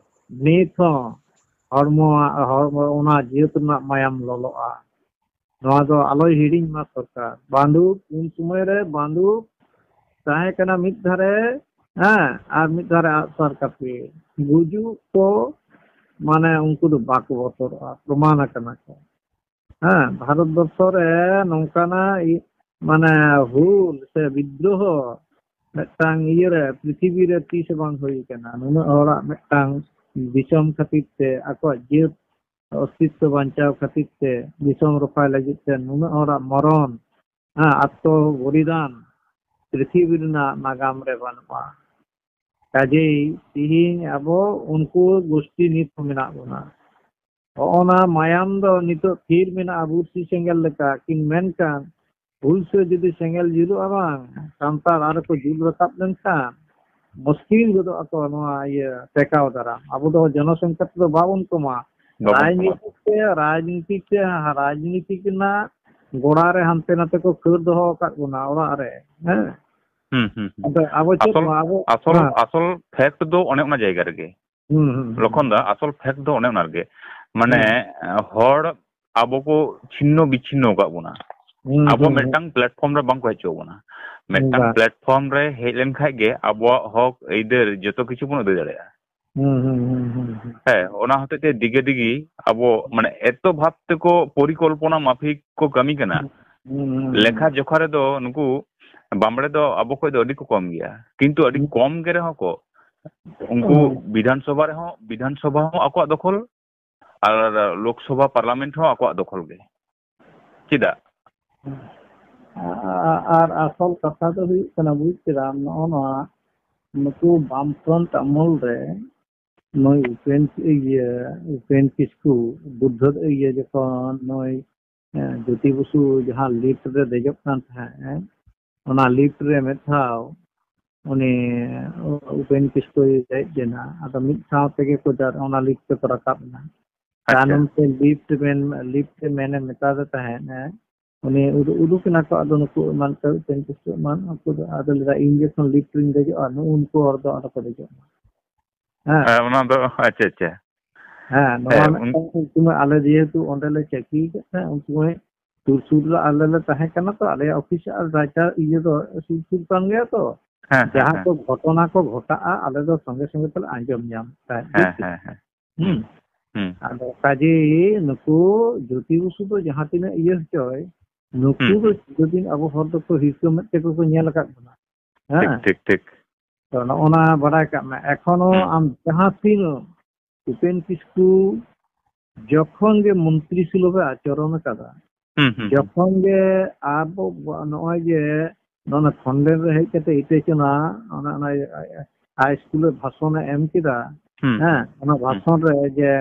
ᱱᱤᱛ ᱦᱚᱸ ᱦᱚᱲᱢᱚ, ᱦᱚᱲᱢᱚ, ᱚᱱᱟ ᱡᱟᱹᱛ ᱨᱮᱱᱟᱜ ᱢᱟᱭᱟᱢ ᱞᱚᱞᱚᱜᱼᱟ᱾ ᱱᱚᱣᱟ ᱫᱚ ᱟᱞᱚᱭ ᱦᱤᱲᱤᱧ ᱢᱟ ᱥᱚᱨᱠᱟᱨ᱾ ᱵᱟᱱᱫᱩᱠ, ᱩᱱ ᱥᱚᱢᱚᱭ ᱨᱮ ᱵᱟᱱᱫᱩᱠ ᱛᱟᱦᱮᱸ ᱠᱟᱱᱟ ᱢᱤᱫ ᱫᱷᱟᱨᱮ, ᱦᱮᱸ, ᱟᱨ ᱢᱤᱫ ᱫᱷᱟᱨᱮ ᱟᱜᱼᱥᱟᱨ ᱠᱟᱹᱯᱤ᱾ ᱜᱩᱡᱩᱜ ᱠᱚ, ᱢᱟᱱᱮ, ᱩᱱᱠᱩ ᱫᱚ ᱵᱟᱠᱚ ᱵᱚᱛᱚᱨᱚᱜᱼᱟ, ᱯᱨᱚᱢᱟᱱ ᱟᱠᱟᱱᱟ ᱠᱚ᱾ ᱦᱮᱸ, ᱵᱷᱟᱨᱚᱛ ᱵᱚᱨᱥᱚ ᱨᱮ ᱱᱚᱝᱠᱟᱱᱟᱜ ᱤ-, ᱢᱟᱱᱮ, ᱦᱩᱞ ᱥᱮ ᱵᱤᱫᱽᱫᱨᱳᱦᱚ ᱢᱤᱫᱴᱟᱝ ᱤᱭᱟᱹ ᱨᱮ, ᱯᱨᱤᱛᱷᱤᱵᱤ ᱨᱮ ᱛᱤᱥ ᱦᱚᱸ ᱵᱟᱝ ᱦᱩᱭ ᱟᱠᱟᱱᱟ᱾ ᱱᱩᱱᱟᱹᱜ ᱦᱚᱲᱟᱜ ᱢᱤᱫᱴᱟᱝ ᱫᱤᱥᱚᱢ ᱠᱷᱟᱹᱛᱤᱨ ᱛᱮ, ᱟᱠᱚᱣᱟᱜ ᱡᱟᱹᱛ ᱚᱥᱛᱤᱛᱛᱚ ᱵᱟᱧᱪᱟᱣ ᱠᱷᱟᱹᱛᱤᱨ ᱛᱮ, ᱫᱤᱥᱚᱢ ᱨᱚᱯᱷᱟᱭ ᱞᱟᱹᱜᱤᱫ ᱛᱮ ᱱᱩᱱᱟᱹᱜ ᱦᱚᱲᱟᱜ ᱢᱚᱨᱚᱱ, ᱦᱮᱸ, ᱟᱛᱛᱚ ᱵᱚᱞᱤᱫᱟᱱ ᱯᱨᱤᱛᱷᱤᱵᱤ ᱨᱮᱱᱟᱜ ᱱᱟᱜᱟᱢ ᱨᱮ ᱵᱟᱹᱱᱩᱜᱼᱟ᱾ ᱠᱟᱡᱮᱭ ᱛᱤᱦᱤᱧ ᱟᱵᱚ ᱩᱱᱠᱩ ᱜᱳᱥᱴᱤ ᱱᱤᱛ ᱦᱚᱸ ᱢᱮᱱᱟᱜ ᱵᱚᱱᱟ᱾ ᱦᱚᱸᱜᱼᱚ ᱱᱟ ᱢᱟᱭᱟᱢ ᱫᱚ ᱱᱤᱛᱚᱜ ᱛᱷᱤᱨ ᱢᱮᱱᱟᱜᱼᱟ ᱵᱩᱨᱥᱤ ᱥᱮᱸᱜᱮᱞ ᱞᱮᱠᱟ, ᱠᱤᱱ ᱢᱮᱱᱠᱷᱟᱱ ᱦᱩᱞ ᱥᱮ ᱡᱩᱫᱤ ᱥᱮᱸᱜᱮᱞ ᱡᱩᱞᱩᱜᱼᱟ ᱵᱟᱝ, ᱥᱟᱱᱛᱟᱲ ᱟᱨ ᱠᱚ ᱡᱩᱞ ᱨᱟᱠᱟᱵ ᱞᱮᱱᱠᱷᱟᱱ ᱢᱩᱥᱠᱤᱞ ᱜᱚᱫᱚᱜ ᱟᱠᱚ ᱱᱚᱣᱟ ᱤᱭᱟᱹ ᱴᱮᱠᱟᱣ ᱫᱟᱨᱟᱢ᱾ ᱟᱵᱚ ᱫᱚ ᱡᱚᱱᱚᱥᱚᱝᱠᱷᱟ ᱛᱮᱫᱚ ᱵᱟᱵᱚᱱ ᱠᱚᱢᱟ᱾ ᱵᱟᱵᱚᱱ ᱠᱚᱢᱟ᱾ ᱨᱟᱡᱽᱱᱤᱛᱤ ᱛᱮ, ᱨᱟᱡᱽᱱᱤᱛᱤ ᱛᱮ, ᱨᱟᱡᱽᱱᱤᱛᱤ ᱨᱮᱱᱟᱜ ᱜᱚᱲᱟ ᱨᱮ ᱦᱟᱱᱛᱮ ᱱᱟᱛᱮ ᱠᱚ ᱠᱷᱟᱹᱲ ᱫᱚᱦᱚ ᱟᱠᱟᱫ ᱵᱚᱱᱟ ᱚᱲᱟᱜ ᱨᱮ, ᱦᱮᱸ᱾ ᱦᱩᱸ, ᱦᱩᱸ, ᱦᱩᱸ᱾ ᱟᱫᱚ ᱟᱵᱚ ᱪᱮᱫ ᱟᱥᱚᱞ, ᱱᱚᱣᱟ ᱟᱵᱚ, ᱟᱥᱚᱞ, ᱦᱮᱸ᱾ ᱟᱥᱚᱞ ᱯᱷᱮᱠᱴ ᱫᱚ ᱚᱱᱮ ᱚᱱᱟ ᱡᱟᱭᱜᱟ ᱨᱮᱜᱮ᱾ ᱦᱩᱸ, ᱦᱩᱸ, ᱦᱩᱸ᱾ ᱞᱚᱠᱷᱚᱱ ᱫᱟ, ᱟᱥᱚᱞ ᱯᱷᱮᱠᱴ ᱫᱚ ᱚᱱᱮ ᱚᱱᱟ ᱨᱮᱜᱮ᱾ ᱢᱟᱱᱮ, ᱦᱩᱸ᱾ ᱦᱚᱲ ᱟᱵᱚ ᱠᱚ ᱪᱷᱤᱱᱱᱚ ᱵᱤᱪᱷᱤᱱᱱᱚ ᱟᱠᱟᱫ ᱵᱚᱱᱟ᱾ ᱦᱩᱸ, ᱟᱵᱚ ᱦᱩᱸ, ᱦᱩᱸ᱾ ᱢᱤᱫᱴᱟᱝ ᱯᱞᱟᱴᱯᱷᱚᱨᱢ ᱨᱮ ᱵᱟᱝ ᱠᱚ ᱦᱮᱡ ᱦᱚᱪᱚ ᱵᱚᱱᱟ᱾ ᱢᱤᱫᱴᱟᱝ ᱵᱟᱝ᱾ ᱯᱞᱟᱴᱯᱷᱚᱨᱢ ᱨᱮ ᱦᱮᱡ ᱞᱮᱱ ᱠᱷᱟᱡ ᱜᱮ ᱟᱵᱚᱣᱟᱜ ᱦᱚᱠ ᱟᱹᱭᱫᱟᱹᱨ ᱡᱚᱛᱚ ᱠᱤᱪᱷᱩ ᱵᱚᱱ ᱟᱹᱫᱟᱹᱭ ᱫᱟᱲᱮᱭᱟᱜᱼᱟ᱾ ᱦᱩᱸ, ᱦᱩᱸ, ᱦᱩᱸ, ᱦᱩᱸ, ᱦᱩᱸ᱾ ᱦᱮᱸ, ᱚᱱᱟ ᱦᱚᱛᱮᱡ ᱛᱮ ᱫᱤᱜᱮ ᱫᱤᱜᱮ ᱟᱵᱚ, ᱢᱟᱱᱮ, ᱮᱛᱚ ᱵᱷᱟᱵ ᱛᱮᱠᱚ ᱯᱚᱨᱤᱠᱚᱞᱯᱚᱱᱟ ᱢᱟᱯᱷᱤᱠ ᱠᱚ ᱠᱟᱹᱢᱤ ᱠᱟᱱᱟ᱾ ᱦᱩᱸ, ᱦᱩᱸ, ᱦᱩᱸ᱾ ᱞᱮᱠᱷᱟ ᱡᱚᱠᱷᱟ ᱨᱮᱫᱚ ᱱᱩᱠᱩ ᱵᱟᱢᱵᱲᱮ ᱫᱚ ᱟᱵᱚ ᱠᱷᱚᱡ ᱫᱚ ᱟᱹᱰᱤ ᱠᱚ ᱠᱚᱢ ᱜᱮᱭᱟ, ᱠᱤᱱᱛᱩ ᱟᱹᱰᱤ ᱦᱩᱸ᱾ ᱠᱚᱢ ᱜᱮ ᱨᱮᱦᱚᱸ ᱠᱚ, ᱩᱱᱠᱩ ᱦᱩᱸ᱾ ᱵᱤᱫᱷᱟᱱ ᱥᱚᱵᱷᱟ ᱨᱮᱦᱚᱸ, ᱵᱤᱫᱷᱟᱱ ᱥᱚᱵᱷᱟ ᱦᱚᱸ ᱟᱠᱚᱣᱟᱜ ᱫᱚᱠᱷᱚᱞ, ᱟᱨ ᱞᱳᱠᱥᱚᱵᱷᱟ ᱯᱟᱨᱞᱟᱢᱮᱱᱴ ᱦᱚᱸ ᱟᱠᱚᱣᱟᱜ ᱫᱚᱠᱷᱚᱞ ᱜᱮ᱾ ᱪᱮᱫᱟᱜ? ᱟ-, ᱟᱨ ᱟᱥᱚᱞ ᱠᱟᱛᱷᱟ ᱫᱚ ᱦᱩᱭᱩᱜ ᱠᱟᱱᱟ, ᱵᱩᱡᱽ ᱠᱮᱫᱟᱢ, ᱱᱚᱜᱼᱚ ᱱᱚᱣᱟ ᱱᱩᱠᱩ ᱵᱟᱢ ᱯᱷᱨᱚᱱᱴ ᱟᱢᱚᱞ ᱨᱮ ᱱᱩᱭ ᱩᱯᱮᱱ, ᱤᱭᱟᱹ, ᱩᱯᱮᱱ ᱠᱤᱥᱠᱩ, ᱵᱩᱫᱽᱫᱷᱚ, ᱤᱭᱟᱹ, ᱡᱚᱠᱷᱚᱱ ᱱᱩᱭ, ᱮ, ᱡᱳᱛᱤ ᱵᱚᱥᱩ ᱡᱟᱦᱟᱸ ᱞᱤᱯᱷᱴ ᱨᱮ ᱫᱮᱡᱚᱜ ᱠᱟᱱ ᱛᱟᱦᱮᱸᱫ, ᱚᱱᱟ ᱞᱤᱯᱷᱴ ᱨᱮ ᱢᱤᱫ ᱫᱷᱟᱣ ᱩᱱᱤ ᱩᱯᱮᱱ ᱠᱤᱥᱠᱩᱭ ᱫᱮᱡ ᱞᱮᱱᱟ, ᱟᱫᱚ ᱢᱤᱫ ᱥᱟᱶ ᱛᱮᱜᱮ ᱠᱚ ᱡᱟᱨ-, ᱚᱱᱟ ᱞᱤᱯᱷᱴ ᱛᱮᱠᱚ ᱨᱟᱠᱟᱵ ᱮᱱᱟ᱾ ᱟᱪᱪᱷᱟ᱾ ᱛᱟᱭᱱᱚᱢ ᱛᱮ ᱞᱤᱯᱷᱴ ᱢᱮᱱ, ᱞᱤᱯᱷᱴ ᱢᱮᱱᱮ ᱢᱮᱛᱟ ᱫᱮ ᱛᱟᱦᱮᱸᱫ, ᱮ, ᱩᱱᱤ ᱩᱫᱩ-, ᱩᱫᱩᱜ ᱮᱱᱟ ᱠᱚ, ᱟᱫᱚ ᱱᱩᱠᱩ ᱮᱢᱟᱱ ᱠᱚ, ᱩᱯᱮᱱ ᱠᱤᱥᱠᱩ ᱮᱢᱟᱱ, ᱩᱱᱠᱩ ᱫᱚ ᱟᱫᱚ ᱞᱟᱹᱭᱫᱟ, "ᱤᱧ ᱡᱚᱠᱷᱚᱱ ᱞᱤᱯᱷᱴ ᱨᱤᱧ ᱫᱮᱡᱚᱜᱼᱟ, ᱱᱩᱜᱼᱩ ᱱᱩᱠᱩ ᱦᱚᱲ ᱫᱚ ᱟᱞᱚ ᱠᱚ ᱫᱮᱡᱚᱜ ᱢᱟ᱾" ᱦᱮᱸ᱾ ᱦᱮᱸ, ᱚᱱᱟ ᱫᱚ, ᱟᱪᱪᱷᱟ, ᱟᱪᱪᱷᱟ᱾ ᱦᱮᱸ, ᱱᱚᱣᱟ ᱦᱮᱸ, ᱩᱱ- ᱢᱤᱫᱴᱟᱝ ᱩᱱ ᱥᱚᱢᱚᱭ ᱟᱞᱮ ᱡᱮᱦᱮᱛᱩ ᱚᱸᱰᱮ ᱞᱮ ᱪᱟᱹᱠᱨᱤ ᱠᱟᱫ ᱛᱟᱦᱮᱸᱫ, ᱩᱱ ᱥᱚᱢᱚᱭ ᱥᱩᱨ ᱥᱩᱨ ᱨᱮ ᱟᱞᱮ ᱞᱮ ᱛᱟᱦᱮᱸ ᱠᱟᱱᱟ ᱛᱚ, ᱟᱞᱮᱭᱟᱜ ᱚᱯᱷᱤᱥ ᱟᱨ ᱨᱟᱪᱟ ᱤᱭᱟᱹ ᱫᱚ ᱥᱩᱨ ᱥᱩᱨ ᱠᱟᱱ ᱜᱮᱭᱟ ᱛᱚ᱾ ᱦᱮᱸ, ᱦᱮᱸ, ᱡᱟᱦᱟᱸ ᱦᱮᱸ᱾ ᱠᱚ ᱜᱷᱚᱴᱚᱱᱟ ᱠᱚ ᱜᱷᱚᱴᱟᱜᱼᱟ, ᱟᱞᱮ ᱫᱚ ᱥᱚᱸᱜᱮ ᱥᱚᱸᱜᱮ ᱛᱮᱞᱮ ᱟᱸᱡᱚᱢ ᱧᱟᱢ ᱛᱟᱦᱮᱸᱫ, ᱵᱩᱡᱽ ᱦᱮᱸ, ᱠᱮᱫᱟ? ᱦᱮᱸ, ᱦᱮᱸ᱾ ᱦᱩᱸ᱾ ᱦᱩᱸ᱾ ᱟᱫᱚ ᱠᱟᱡᱮ ᱱᱩᱠᱩ ᱡᱳᱛᱤ ᱵᱚᱥᱩ ᱫᱚ ᱡᱟᱦᱟᱸ ᱛᱤᱱᱟᱹᱜ ᱤᱭᱟᱹ ᱦᱚᱪᱚᱭ, ᱱᱩᱠᱩ ᱦᱩᱸ, ᱫᱚ ᱦᱩᱸ᱾ ᱫᱤᱨᱜᱷᱚᱫᱤᱱ ᱟᱵᱚ ᱦᱚᱲ ᱫᱚᱠᱚ ᱦᱤᱨᱠᱟᱹ ᱢᱮᱫ ᱛᱮᱠᱚ ᱠᱚ ᱧᱮᱞ ᱟᱠᱟᱫ ᱵᱚᱱᱟ᱾ ᱴᱷᱤᱠ, ᱦᱮᱸ? ᱴᱷᱤᱠ, ᱴᱷᱤᱠ᱾ ᱛᱚ, ᱱᱚᱜᱼᱚ ᱱᱟ ᱵᱟᱰᱟᱭ ᱠᱟᱜ ᱢᱮ᱾ ᱮᱠᱷᱚᱱᱳ ᱦᱩᱸ᱾ ᱟᱢ ᱡᱟᱦᱟᱸ ᱛᱤᱱᱟᱹᱜ ᱩᱯᱮᱱ ᱠᱤᱥᱠᱩ ᱡᱚᱠᱷᱚᱱ ᱜᱮ ᱢᱚᱱᱛᱨᱤ ᱥᱩᱞᱚᱵᱷ ᱮ ᱟᱪᱚᱨᱚᱱ ᱟᱠᱟᱫᱟ, ᱦᱩᱸ, ᱦᱩᱸ, ᱦᱩᱸ᱾ ᱡᱚᱠᱷᱚᱱ ᱜᱮ ᱟᱵᱚ ᱱᱚᱜᱼᱚᱭ ᱡᱮ ᱱᱚᱣᱟ ᱠᱷᱚᱸᱰᱮᱨ ᱨᱮ ᱦᱮᱡ ᱠᱟᱛᱮ ᱤᱴᱟᱹ ᱪᱚᱱᱟ, ᱚᱱᱟ, ᱚᱱᱟ ᱦᱟᱭ ᱥᱠᱩᱞ ᱨᱮ ᱵᱷᱟᱥᱚᱱ ᱮ ᱮᱢ ᱠᱮᱫᱟ, ᱦᱩᱸ, ᱦᱮᱸ, ᱦᱩᱸ, ᱚᱱᱟ ᱦᱩᱸ᱾ ᱵᱷᱟᱥᱚᱱ ᱨᱮ ᱡᱮ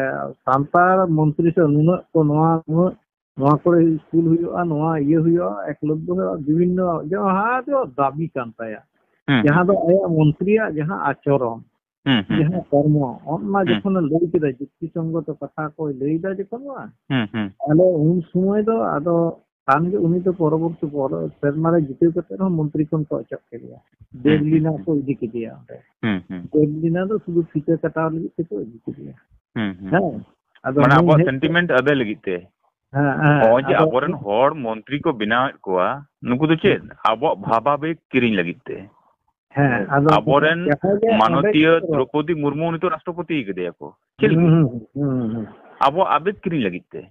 ᱥᱟᱱᱛᱟᱲ ᱢᱚᱱᱛᱨᱤ ᱥᱮ ᱱᱩᱱᱟᱹᱜ ᱠᱚ, ᱱᱚᱣᱟ ᱱᱩᱱᱟᱹᱜ ᱱᱚᱣᱟ ᱠᱚᱨᱮ ᱥᱠᱩᱞ ᱦᱩᱭᱩᱜᱼᱟ, ᱱᱚᱣᱟ ᱤᱭᱟᱹ ᱦᱩᱭᱩᱜᱼᱟ, ᱮᱠᱞᱚᱵᱽᱭᱚ ᱦᱩᱭᱩᱜᱼᱟ, ᱵᱤᱵᱷᱤᱱᱱᱚ ᱡᱟᱦᱟᱸ ᱫᱚ ᱫᱟᱹᱵᱤ ᱠᱟᱱ ᱛᱟᱭᱟ, ᱦᱩᱸ, ᱡᱟᱦᱟᱸ ᱦᱩᱸ, ᱫᱚ ᱟᱭᱟᱜ ᱢᱚᱱᱛᱨᱤᱭᱟᱜ ᱡᱟᱦᱟᱸ ᱟᱪᱚᱨᱚᱱ, ᱦᱩᱸ, ᱦᱩᱸ, ᱡᱟᱦᱟᱸ ᱦᱩᱸ, ᱠᱚᱨᱢᱚ, ᱚᱱᱟ ᱦᱩᱸ, ᱡᱚᱠᱷᱚᱱᱮ ᱞᱟᱹᱭ ᱠᱮᱫᱟ, ᱡᱩᱠᱛᱤ ᱥᱚᱝᱜᱚᱛᱚ ᱠᱟᱛᱷᱟ ᱠᱚᱭ ᱞᱟᱹᱭ ᱮᱫᱟ ᱡᱚᱠᱷᱚᱱ ᱱᱚᱣᱟ, ᱦᱩᱸ, ᱦᱩᱸ, ᱟᱫᱚ ᱩᱱ ᱥᱚᱢᱚᱭ ᱫᱚ ᱟᱫᱚ ᱠᱷᱟᱱ ᱜᱮ ᱩᱱᱤ ᱫᱚ ᱯᱚᱨᱚᱵᱚᱨᱛᱤ ᱯᱚᱨ-, ᱥᱮᱨᱢᱟ ᱨᱮ ᱡᱤᱛᱟᱹᱣ ᱠᱟᱛᱮ ᱨᱮᱦᱚᱸ ᱢᱚᱱᱛᱨᱤ ᱠᱷᱚᱱ ᱠᱚ ᱚᱪᱚᱜ ᱠᱮᱫᱮᱭᱟ᱾ ᱦᱩᱸ, ᱦᱩᱸ, ᱵᱮᱨᱞᱤᱱᱟ ᱦᱩᱸ, ᱠᱚ ᱤᱫᱤ ᱠᱮᱫᱮᱭᱟ ᱚᱸᱰᱮ᱾ ᱦᱩᱸ, ᱦᱩᱸ, ᱵᱮᱨᱞᱤᱱᱟ ᱫᱚ ᱥᱩᱫᱷᱩ ᱯᱷᱤᱛᱟᱹ ᱠᱟᱴᱟᱣ ᱞᱟᱹᱜᱤᱫ ᱛᱮᱠᱚ ᱤᱫᱤ ᱠᱮᱫᱮᱭᱟ᱾ ᱦᱩᱸ, ᱦᱩᱸ, ᱦᱮᱸ, ᱦᱩᱸ᱾ ᱟᱫᱚ ᱢᱟᱱᱮ ᱱᱩᱭ ᱟᱵᱚᱣᱟᱜ ᱦᱮᱡ ᱠᱟᱛᱮ, ᱥᱮᱱᱴᱤᱢᱮᱱᱴ ᱟᱹᱫᱟᱹᱭ ᱞᱟᱹᱜᱤᱫ ᱛᱮ᱾ ᱦᱮᱸ, ᱦᱮᱸ, ᱱᱚᱜᱼᱚᱭ ᱡᱮ ᱟᱫᱚ ᱟᱵᱚᱨᱮᱱ ᱦᱚᱲ ᱢᱚᱱᱛᱨᱤ ᱠᱚ ᱵᱮᱱᱟᱣᱮᱫ ᱠᱚᱣᱟ, ᱱᱩᱠᱩ ᱫᱚ ᱪᱮᱫ? ᱦᱩᱸ᱾ ᱟᱵᱚᱣᱟᱜ ᱵᱷᱟᱵᱟᱵᱷᱮᱠ ᱠᱤᱨᱤᱧ ᱞᱟᱹᱜᱤᱫ ᱛᱮ᱾ ᱦᱮᱸ, ᱟᱫᱚ ᱟᱵᱚᱨᱮᱱ ᱡᱟᱦᱟᱸ ᱜᱮ ᱚᱸᱰᱮ ᱢᱟᱱᱚᱛᱤᱭᱟᱹ ᱠᱚ ᱫᱨᱚᱯᱚᱫᱤ ᱢᱩᱨᱢᱩ ᱱᱤᱛᱚᱜ ᱨᱟᱥᱴᱨᱚᱯᱚᱛᱤ ᱠᱟᱫᱮᱭᱟ ᱠᱚ᱾ ᱪᱮᱫ ᱦᱩᱸ, ᱞᱟᱹᱜᱤᱫ? ᱦᱩᱸ, ᱦᱩᱸ, ᱦᱩᱸ, ᱦᱩᱸ᱾ ᱟᱵᱚᱣᱟᱜ ᱟᱵᱮᱜ ᱠᱤᱨᱤᱧ ᱞᱟᱹᱜᱤᱫ ᱛᱮ᱾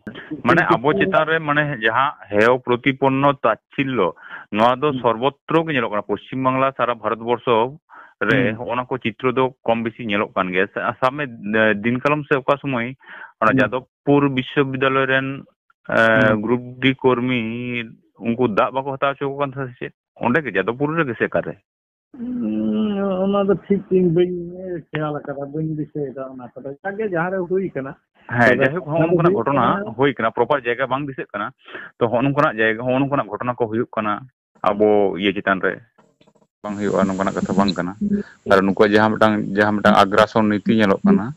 ᱢᱟᱱᱮ ᱟᱵᱚ ᱪᱮᱛᱟᱱ ᱨᱮ ᱢᱟᱱᱮ ᱡᱟᱦᱟᱸ ᱦᱮᱭᱚ ᱯᱨᱚᱛᱤᱯᱚᱱᱱᱚ ᱛᱟᱪᱪᱷᱤᱞᱞᱚ, ᱱᱚᱣᱟ ᱫᱚ ᱦᱩᱸ᱾ ᱥᱚᱨᱵᱚᱛᱨᱚ ᱜᱮ ᱧᱮᱞᱚᱜ ᱠᱟᱱᱟ᱾ ᱯᱚᱥᱪᱤᱢ ᱵᱟᱝᱞᱟ, ᱥᱟᱨᱟ ᱵᱷᱟᱨᱚᱛ ᱵᱚᱨᱥᱚ ᱨᱮ ᱦᱩᱸ᱾ ᱦᱚᱸᱜᱼᱚ ᱱᱟ ᱠᱚ ᱪᱤᱛᱨᱚ ᱫᱚ ᱠᱚᱢ ᱵᱮᱥᱤ ᱧᱮᱞᱚᱜ ᱠᱟᱱ ᱜᱮᱭᱟ᱾ ᱥᱟ-, ᱥᱟᱵ ᱢᱮ, ᱮ, ᱫᱤᱱ ᱠᱟᱞᱚᱢ ᱥᱮ ᱚᱠᱟ ᱥᱚᱢᱚᱭ ᱚᱱᱟ ᱦᱩᱸ᱾ ᱡᱟᱫᱚᱵᱯᱩᱨ ᱵᱤᱥᱥᱚᱵᱤᱫᱽᱫᱟᱞᱚᱭ ᱨᱮᱱ, ᱮ, ᱦᱩᱸ᱾ ᱜᱨᱩᱯ ᱰᱤ ᱠᱚᱨᱢᱤ ᱩᱱᱠᱩ ᱫᱟᱜ ᱵᱟᱠᱚ ᱦᱟᱛᱟᱣ ᱦᱚᱪᱚ ᱟᱠᱚ ᱠᱟᱱ ᱛᱟᱦᱮᱸ ᱥᱮ ᱪᱮᱫ? ᱚᱸᱰᱮ ᱜᱮ ᱡᱟᱫᱚᱵᱯᱩᱨ ᱨᱮᱜᱮ ᱥᱮ ᱚᱠᱟᱨᱮ? ᱩᱸ, ᱚᱱᱟ ᱫᱚ ᱴᱷᱤᱠ ᱤᱧ ᱵᱟᱹᱧ ᱠᱷᱮᱭᱟᱞ ᱟᱠᱟᱫᱟ, ᱵᱟᱹᱧ ᱫᱤᱥᱟᱹᱭᱮᱫᱟ ᱚᱱᱟ ᱠᱚᱫᱚ᱾ ᱡᱟᱜᱮ ᱡᱟᱦᱟᱸ ᱨᱮ ᱦᱩᱭ ᱠᱟᱱᱟ᱾ ᱦᱮᱸ, ᱛᱚᱵᱮ ᱡᱟᱭᱦᱳᱠ, ᱦᱚᱸᱜᱼᱚ ᱠᱟᱛᱷᱟ ᱫᱚ ᱱᱚᱝᱠᱟᱱᱟᱜ ᱦᱩᱭᱩᱜ ᱜᱷᱚᱴᱚᱱᱟ ᱠᱟᱱᱟ ᱦᱩᱭ ᱠᱟᱱᱟ, ᱯᱨᱚᱯᱟᱨ ᱡᱟᱭᱜᱟ ᱵᱟᱝ ᱫᱤᱥᱟᱹᱜ ᱠᱟᱱᱟ᱾ ᱛᱚ, ᱦᱚᱸᱜᱼᱚ ᱱᱚᱝᱠᱟᱱᱟᱜ ᱡᱟᱭᱜᱟ, ᱦᱚᱸᱜᱼᱚ ᱱᱚᱝᱠᱟᱱᱟᱜ ᱜᱷᱚᱴᱚᱱᱟ ᱠᱚ ᱦᱩᱭᱩᱜ ᱠᱟᱱᱟ ᱟᱵᱚ ᱤᱭᱟᱹ ᱪᱮᱛᱟᱱ ᱨᱮ, ᱵᱟᱝ ᱦᱩᱭᱩᱜᱼᱟ, ᱱᱚᱝᱠᱟᱱᱟᱜ ᱠᱟᱛᱷᱟ ᱵᱟᱝ ᱠᱟᱱᱟ᱾ ᱟᱨ ᱱᱩᱠᱩᱣᱟᱜ ᱡᱟᱦᱟᱸ ᱢᱤᱫᱴᱟᱝ, ᱡᱟᱦᱟᱸ ᱢᱤᱫᱴᱟᱝ ᱟᱜᱽᱨᱟᱥᱚᱱ ᱱᱤᱛᱤ ᱧᱮᱞᱚᱜ ᱠᱟᱱᱟ,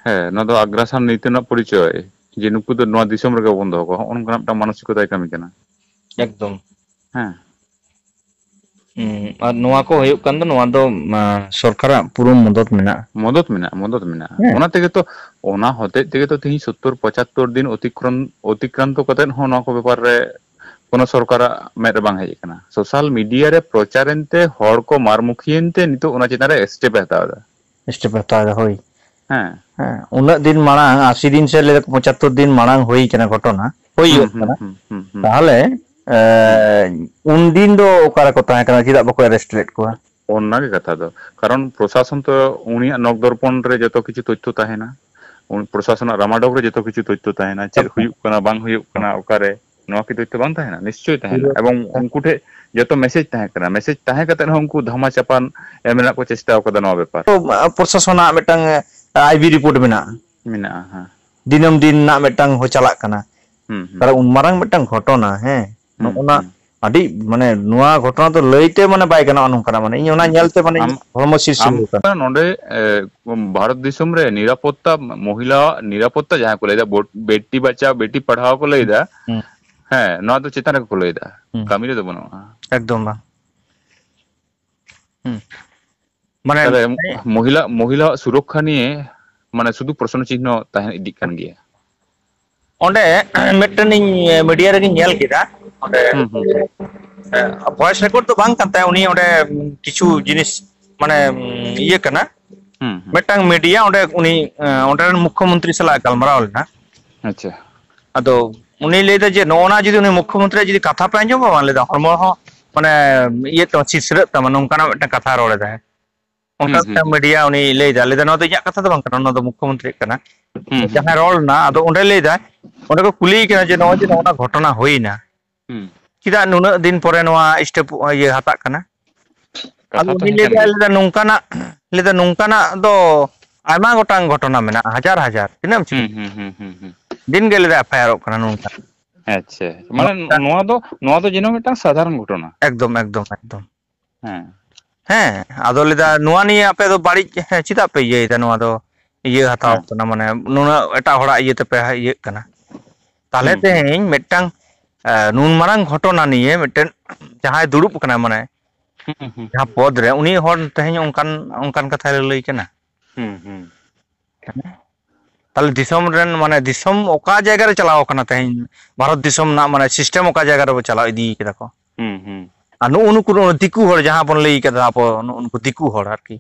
ᱦᱮᱸ, ᱱᱚᱣᱟ ᱫᱚ ᱟᱜᱽᱨᱟᱥᱚᱱ ᱱᱤᱛᱤ ᱨᱮᱱᱟᱜ ᱯᱚᱨᱤᱪᱚᱭ, ᱡᱮ ᱱᱩᱠᱩ ᱫᱚ ᱱᱚᱣᱟ ᱫᱤᱥᱚᱢ ᱨᱮᱜᱮ ᱵᱟᱵᱚᱱ ᱫᱚᱦᱚ ᱠᱚᱣᱟ, ᱦᱚᱸᱜᱼᱚ ᱱᱚᱝᱠᱟᱱᱟᱜ ᱢᱤᱫᱴᱟᱝ ᱢᱟᱱᱚᱥᱤᱠᱚᱛᱟᱭ ᱠᱟᱹᱢᱤ ᱠᱟᱱᱟ᱾ ᱮᱠᱫᱚᱢ᱾ ᱦᱮᱸ᱾ ᱦᱩᱸ, ᱟᱨ ᱱᱚᱣᱟ ᱠᱚ ᱦᱩᱭᱩᱜ ᱠᱟᱱ ᱫᱚ, ᱱᱚᱣᱟ ᱫᱚ, ᱢᱟ, ᱥᱚᱨᱠᱟᱨᱟᱜ ᱯᱩᱨᱟᱹ ᱢᱚᱫᱚᱛ ᱢᱮᱱᱟᱜᱼᱟ᱾ ᱢᱚᱫᱚᱛ ᱢᱮᱱᱟᱜᱼᱟ, ᱢᱚᱫᱚᱛ ᱢᱮᱱᱟᱜᱼᱟ᱾ ᱦᱮᱸ᱾ ᱚᱱᱟ ᱛᱮᱜᱮ ᱛᱚ, ᱚᱱᱟ ᱦᱚᱛᱮᱡ ᱛᱮᱜᱮ ᱛᱚ ᱛᱮᱦᱤᱧ ᱥᱚᱛᱛᱚᱨ ᱯᱚᱸᱪᱟᱛᱛᱳᱨ ᱫᱤᱱ ᱚᱛᱤᱠᱨᱚᱢ, ᱚᱛᱤᱠᱨᱟᱱᱛᱚ ᱠᱟᱛᱮᱫ ᱦᱚᱸ ᱱᱚᱣᱟ ᱠᱚ ᱵᱮᱯᱟᱨ ᱨᱮ ᱠᱳᱱᱳ ᱥᱚᱨᱠᱟᱨᱟᱜ ᱢᱮᱫ ᱨᱮ ᱵᱟᱝ ᱦᱮᱡ ᱟᱠᱟᱱᱟ᱾ ᱥᱳᱥᱟᱞ ᱢᱤᱰᱤᱭᱟ ᱨᱮ ᱯᱨᱚᱪᱟᱨ ᱮᱱᱛᱮ, ᱦᱚᱲ ᱠᱚ ᱢᱟᱨᱢᱩᱠᱷᱤᱭᱮᱱ ᱛᱮ ᱱᱤᱛᱚᱜ ᱚᱱᱟ ᱪᱮᱛᱟᱱ ᱨᱮ ᱥᱴᱮᱯ ᱮ ᱦᱟᱛᱟᱣ ᱮᱫᱟ᱾ ᱥᱴᱮᱯ ᱮ ᱦᱟᱛᱟᱣ ᱮᱫᱟ, ᱦᱳᱭ᱾ ᱦᱮᱸ᱾ ᱦᱮᱸ, ᱩᱱᱟᱹᱜ ᱫᱤᱱ ᱢᱟᱲᱟᱝ, ᱟᱥᱤ ᱫᱤᱱ ᱥᱮ ᱞᱟᱹᱭ ᱫᱟᱠᱚ ᱯᱚᱸᱪᱟᱛᱛᱳᱨ ᱫᱤᱱ ᱢᱟᱲᱟᱝ ᱦᱩᱭ ᱠᱟᱱᱟ ᱜᱷᱚᱴᱚᱱᱟ, ᱦᱩᱸ, ᱦᱩᱭᱩᱜ ᱦᱩᱸ, ᱠᱟᱱᱟ᱾ ᱦᱩᱸ, ᱦᱩᱸ, ᱦᱩᱸ᱾ ᱛᱟᱦᱚᱞᱮ, ᱮ, ᱦᱩᱸ᱾ ᱩᱱᱫᱤᱱ ᱫᱚ ᱚᱠᱟ ᱨᱮᱠᱚ ᱛᱟᱦᱮᱸ ᱠᱟᱱᱟ? ᱪᱮᱫᱟᱜ ᱵᱟᱠᱚ ᱟᱨᱮᱥᱴ ᱞᱮᱫ ᱠᱚᱣᱟ? ᱚᱱᱟ ᱜᱮ ᱠᱟᱛᱷᱟ ᱫᱚ᱾ ᱠᱟᱨᱚᱱ ᱯᱨᱚᱥᱟᱥᱚᱱ ᱛᱚ ᱩᱱᱤᱭᱟᱜ ᱱᱚᱠ ᱫᱚᱨᱯᱚᱱ ᱨᱮ ᱡᱚᱛᱚ ᱠᱤᱪᱷᱩ ᱛᱚᱛᱛᱷᱚ ᱛᱟᱦᱮᱱᱟ᱾ ᱩᱱ ᱯᱨᱚᱥᱟᱥᱚᱱᱟᱜ ᱨᱟᱢᱟᱰᱚᱠ ᱨᱮ ᱡᱚᱛᱚ ᱠᱤᱪᱷᱩ ᱛᱚᱛᱛᱷᱚ ᱛᱟᱦᱮᱱᱟ᱾ ᱪᱮᱫ ᱦᱩᱭᱩᱜ ᱠᱟᱱᱟ, ᱵᱟᱝ ᱦᱩᱭᱩᱜ ᱠᱟᱱᱟ, ᱚᱠᱟᱨᱮ, ᱱᱚᱣᱟ ᱠᱤ ᱛᱚᱛᱛᱷᱚ ᱵᱟᱝ ᱛᱟᱦᱮᱱᱟ? ᱱᱤᱥᱪᱳᱭ ᱛᱟᱦᱮᱱᱟ᱾ ᱯᱩᱨᱟᱹ᱾ ᱮᱵᱚᱝ ᱩᱱᱠᱩ ᱴᱷᱮᱡ ᱡᱚᱛᱚ ᱢᱮᱥᱮᱡᱽ ᱛᱟᱦᱮᱸ ᱠᱟᱱᱟ᱾ ᱢᱮᱥᱮᱡᱽ ᱛᱟᱦᱮᱸ ᱠᱟᱛᱮ ᱦᱚᱸ ᱩᱱᱠᱩ ᱫᱷᱟᱢᱟ ᱪᱟᱯᱟᱱ ᱮᱢ ᱨᱮᱱᱟᱜ ᱠᱚ ᱪᱮᱥᱴᱟ ᱟᱠᱟᱫᱟ ᱱᱚᱣᱟ ᱵᱮᱯᱟᱨ᱾ ᱯᱨᱚᱥᱟᱥᱚᱱᱟᱜ ᱢᱤᱫᱴᱟᱝ ᱟᱭ ᱵᱤ ᱨᱤᱯᱳᱨᱴ ᱢᱮᱱᱟᱜᱼᱟ᱾ ᱢᱮᱱᱟᱜᱼᱟ, ᱦᱮᱸ᱾ ᱫᱤᱱᱟᱹᱢ ᱫᱤᱱ ᱨᱮᱱᱟᱜ ᱢᱤᱫᱴᱟᱝ ᱦᱚᱸ ᱪᱟᱞᱟᱜ ᱠᱟᱱᱟ᱾ ᱦᱩᱸ, ᱦᱩᱸ᱾ ᱛᱟᱦᱞᱮ ᱩᱱ ᱢᱟᱨᱟᱝ ᱢᱤᱫᱴᱟᱝ ᱜᱷᱚᱴᱚᱱᱟ, ᱦᱮᱸ, ᱦᱩᱸ, ᱱᱚᱜᱼᱚ ᱱᱟ ᱦᱩᱸ᱾ ᱟᱹᱰᱤ, ᱢᱟᱱᱮ, ᱱᱚᱣᱟ ᱜᱷᱚᱴᱚᱱᱟ ᱫᱚ ᱞᱟᱹᱭᱛᱮ, ᱢᱟᱱᱮ, ᱵᱟᱭ ᱜᱟᱱᱚᱜᱼᱟ ᱱᱚᱝᱠᱟᱱᱟᱜ, ᱢᱟᱱᱮ, ᱤᱧ ᱚᱱᱟ ᱧᱮᱞᱛᱮ, ᱢᱟᱱᱮ, ᱟᱢ, ᱤᱧᱟᱹᱜ ᱦᱚᱲᱢᱚ ᱥᱤᱨᱥᱤᱨ ᱟᱢ ᱟᱠᱟᱱᱟ᱾ ᱱᱚᱰᱮ, ᱮ, ᱵᱷᱟᱨᱚᱛ ᱫᱤᱥᱚᱢ ᱨᱮ ᱱᱤᱨᱟᱯᱚᱛᱛᱟ, ᱢᱚᱦᱤᱞᱟᱣᱟᱜ ᱱᱤᱨᱟᱯᱚᱛᱛᱟ ᱡᱟᱦᱟᱸ ᱠᱚ ᱞᱟᱹᱭᱫᱟ, ᱵᱳᱴ-, ᱵᱮᱴᱤ ᱵᱟᱪᱟᱣ, ᱵᱮᱴᱤ ᱯᱟᱲᱦᱟᱣ ᱠᱚ ᱞᱟᱹᱭᱫᱟ, ᱦᱩᱸ᱾ ᱦᱮᱸ, ᱱᱚᱣᱟ ᱫᱚ ᱪᱮᱛᱟᱱ ᱨᱮᱜᱮ ᱠᱚ ᱞᱟᱹᱭᱫᱟ, ᱦᱩᱸ᱾ ᱠᱟᱹᱢᱤ ᱨᱮᱫᱚ ᱵᱟᱹᱱᱩᱜᱼᱟ᱾ ᱮᱠᱫᱚᱢ ᱵᱟᱝ᱾ ᱦᱩᱸ᱾ ᱢᱟᱱᱮ ᱛᱟᱦᱞᱮ ᱢᱚᱦᱤᱞᱟ, ᱢᱚᱦᱤᱞᱟᱣᱟᱜ ᱥᱩᱨᱚᱠᱠᱷᱟ ᱱᱤᱭᱮ, ᱢᱟᱱᱮ, ᱥᱩᱫᱷᱩ ᱯᱨᱚᱥᱱᱚ ᱪᱤᱦᱱᱚ ᱛᱟᱦᱮᱸ ᱤᱫᱤᱜ ᱠᱟᱱ ᱜᱮᱭᱟ᱾ ᱚᱸᱰᱮ ᱢᱤᱫᱴᱮᱱ ᱤᱧ media ᱨᱮᱜᱮᱧ ᱧᱮᱞ ᱠᱮᱫᱟ, ᱚᱸᱰᱮ, ᱦᱩᱸ, ᱦᱩᱸ, ᱦᱩᱸ᱾ ᱮ, voice record ᱫᱚ ᱵᱟᱝ ᱠᱟᱱ ᱛᱟᱭᱟ, ᱩᱱᱤ ᱚᱸᱰᱮ ᱠᱤᱪᱷᱩ ᱡᱤᱱᱤᱥ, ᱢᱟᱱᱮ, ᱤᱭᱟᱹ ᱠᱟᱱᱟ, ᱦᱩᱸ, ᱦᱩᱸ᱾ ᱢᱤᱫᱴᱟᱝ media ᱚᱸᱰᱮ ᱩᱱᱤ, ᱮ, ᱚᱸᱰᱮ ᱨᱮᱱ ᱢᱩᱠᱠᱷᱚ ᱢᱚᱱᱛᱨᱤ ᱥᱟᱞᱟᱜ ᱜᱟᱞᱢᱟᱨᱟᱣ ᱞᱮᱱᱟ᱾ ᱟᱪᱪᱷᱟ᱾ ᱟᱫᱚ ᱩᱱᱤ ᱞᱟᱹᱭᱫᱟ ᱡᱮ ᱱᱚᱜᱼᱚ ᱱᱟ ᱡᱩᱫᱤ ᱩᱱᱤ ᱢᱩᱠᱠᱷᱚ ᱢᱚᱱᱛᱨᱤᱭᱟᱜ ᱡᱩᱫᱤ ᱠᱟᱛᱷᱟ ᱯᱮ ᱟᱸᱡᱚᱢᱟ, ᱵᱟᱝ, ᱞᱟᱹᱭᱫᱟ, ᱦᱚᱲᱢᱚ ᱦᱚᱸ, ᱢᱟᱱᱮ, ᱤᱭᱟᱹ ᱛᱟᱢᱟ, ᱪᱤᱥᱨᱟᱹᱜ ᱛᱟᱢᱟ, ᱱᱚᱝᱠᱟᱱᱟᱜ ᱢᱤᱫᱴᱟᱝ ᱠᱟᱛᱷᱟ ᱨᱚᱲ ᱮᱫᱟᱭ᱾ ᱚᱱᱠᱟ ᱦᱩᱸ, ᱦᱩᱸ, ᱢᱤᱫᱴᱟᱝ ᱦᱩᱸ᱾ Media ᱩᱱᱤ ᱞᱟᱹᱭᱫᱟ, ᱞᱟᱹᱭᱫᱟ, "ᱱᱚᱣᱟ ᱫᱚ ᱤᱧᱟᱹᱜ ᱠᱟᱛᱷᱟ ᱫᱚ ᱵᱟᱝ ᱠᱟᱱᱟ, ᱱᱚᱣᱟ ᱫᱚ ᱢᱩᱠᱠᱷᱚ ᱢᱚᱱᱛᱨᱤᱭᱟᱜ ᱠᱟᱱᱟ᱾" ᱦᱩᱸ, ᱦᱩᱸ, ᱡᱟᱦᱟᱸᱭ ᱦᱩᱸ᱾ ᱨᱚᱲ ᱞᱮᱱᱟ, ᱟᱫᱚ ᱚᱸᱰᱮ ᱞᱟᱹᱭᱫᱟᱭ, ᱚᱸᱰᱮ ᱠᱚ ᱠᱩᱞᱤᱭᱮ ᱠᱟᱱᱟ ᱡᱮ, "ᱱᱚᱜᱼᱚᱭ ᱡᱮ ᱱᱚᱜᱼᱚ ᱱᱟ ᱜᱷᱚᱴᱚᱱᱟ ᱦᱩᱭᱱᱟ, ᱦᱩᱸ᱾ ᱪᱮᱫᱟᱜ ᱱᱩᱱᱟᱹᱜ ᱫᱤᱱ ᱯᱚᱨᱮ ᱱᱚᱣᱟ step, ᱤᱭᱟᱹ, ᱦᱟᱛᱟᱜ ᱠᱟᱱᱟ?" ᱟᱫᱚ ᱠᱟᱛᱷᱟ ᱩᱱᱤ ᱛᱟᱦᱮᱸ ᱠᱟᱱ ᱞᱟᱹᱭᱫᱟᱭ, ᱜᱮᱭᱟ᱾ ᱞᱟᱹᱭᱫᱟ, "ᱱᱚᱝᱠᱟᱱᱟᱜ, ᱞᱟᱹᱭᱫᱟ, ᱱᱚᱝᱠᱟᱱᱟᱜ ᱫᱚ ᱟᱭᱢᱟ ᱜᱚᱴᱟᱝ ᱜᱷᱚᱴᱚᱱᱟ ᱢᱮᱱᱟᱜᱼᱟ, ᱦᱟᱡᱟᱨ ᱦᱟᱡᱟᱨ, ᱛᱤᱱᱟᱹᱜ ᱮᱢ ᱪᱤᱠᱟᱹ?" ᱦᱩᱸ, ᱦᱩᱸ, ᱦᱩᱸ, ᱦᱩᱸ, ᱦᱩᱸ᱾ ᱫᱤᱱ ᱜᱮ ᱞᱟᱹᱭᱫᱟ FIR ᱚᱜ ᱠᱟᱱᱟ ᱱᱚᱝᱠᱟ᱾ ᱟᱪᱪᱷᱟ, ᱢᱟᱱᱮ ᱱᱚᱝᱠᱟ ᱱᱚᱣᱟ ᱫᱚ, ᱱᱚᱣᱟ ᱫᱚ ᱡᱮᱱᱚ ᱢᱤᱫᱴᱟᱝ ᱥᱟᱫᱷᱟᱨᱚᱱ ᱜᱷᱚᱴᱚᱱᱟ᱾ ᱮᱠᱫᱚᱢ, ᱮᱠᱫᱚᱢ, ᱮᱠᱫᱚᱢ᱾ ᱦᱮᱸ᱾ ᱦᱮᱸ, ᱟᱫᱚ ᱞᱟᱹᱭᱫᱟ, "ᱱᱚᱣᱟ ᱱᱤᱭᱮ ᱟᱯᱮ ᱫᱚ ᱵᱟᱹᱲᱤᱡ, ᱦᱮᱸ, ᱪᱮᱫᱟᱜ ᱯᱮ ᱤᱭᱟᱹᱭᱮᱫᱟ? ᱱᱚᱣᱟ ᱫᱚ ᱤᱭᱟᱹ ᱦᱟᱛᱟᱣ ᱦᱮᱸ᱾ ᱠᱟᱱᱟ, ᱢᱟᱱᱮ ᱱᱩᱱᱟᱹᱜ ᱮᱴᱟᱜ ᱦᱚᱲᱟᱜ ᱤᱭᱟᱹ ᱛᱮᱯᱮ ᱤᱭᱟᱹᱜ ᱠᱟᱱᱟ᱾ ᱛᱟᱦᱞᱮ ᱦᱩᱸ, ᱦᱩᱸ᱾ ᱛᱮᱦᱮᱧ ᱢᱤᱫᱴᱟᱝ, ᱮ, ᱱᱩᱱ ᱢᱟᱨᱟᱝ ᱜᱷᱚᱴᱚᱱᱟ ᱱᱤᱭᱮ ᱢᱤᱫᱴᱮᱱ ᱡᱟᱦᱟᱸᱭ ᱫᱩᱲᱩᱵ ᱠᱟᱱᱟᱭ, ᱢᱟᱱᱮ ᱦᱩᱸ, ᱦᱩᱸ, ᱡᱟᱦᱟᱸ ᱦᱩᱸ᱾ ᱯᱚᱫᱽ ᱨᱮ, ᱩᱱᱤ ᱦᱚᱲ ᱛᱮᱦᱮᱧ ᱚᱱᱠᱟᱱ, ᱚᱱᱠᱟᱱ ᱠᱟᱛᱷᱟᱭ ᱞᱟᱹᱞᱟᱹᱭ ᱠᱟᱱᱟ?" ᱦᱩᱸ, ᱦᱩᱸ᱾ ᱛᱟᱦᱞᱮ ᱫᱤᱥᱚᱢ ᱨᱮᱱ, ᱢᱟᱱᱮ, ᱫᱤᱥᱚᱢ ᱚᱠᱟ ᱡᱟᱭᱜᱟ ᱨᱮ ᱪᱟᱞᱟᱣ ᱠᱟᱱᱟ ᱛᱮᱦᱮᱧ? ᱵᱷᱟᱨᱚᱛ ᱫᱤᱥᱚᱢ ᱨᱮᱱᱟᱜ, ᱢᱟᱱᱮ, system ᱚᱠᱟ ᱡᱟᱭᱜᱟ ᱨᱮᱵᱚ ᱪᱟᱞᱟᱣ ᱤᱫᱤ ᱠᱟᱫᱟ ᱠᱚ? ᱦᱩᱸ, ᱦᱩᱸ᱾ ᱟᱨ ᱱᱩᱜᱼᱩ ᱱᱩᱠᱩ, ᱱᱩᱜᱼᱩ ᱫᱤᱠᱩ ᱦᱚᱲ ᱡᱟᱦᱟᱸ ᱵᱚᱱ ᱞᱟᱹᱭ ᱠᱟᱫᱟ ᱟᱵᱚ, ᱱᱩᱜᱼᱩ ᱱᱩᱠᱩ ᱫᱤᱠᱩ ᱦᱚᱲ ᱟᱨᱠᱤ᱾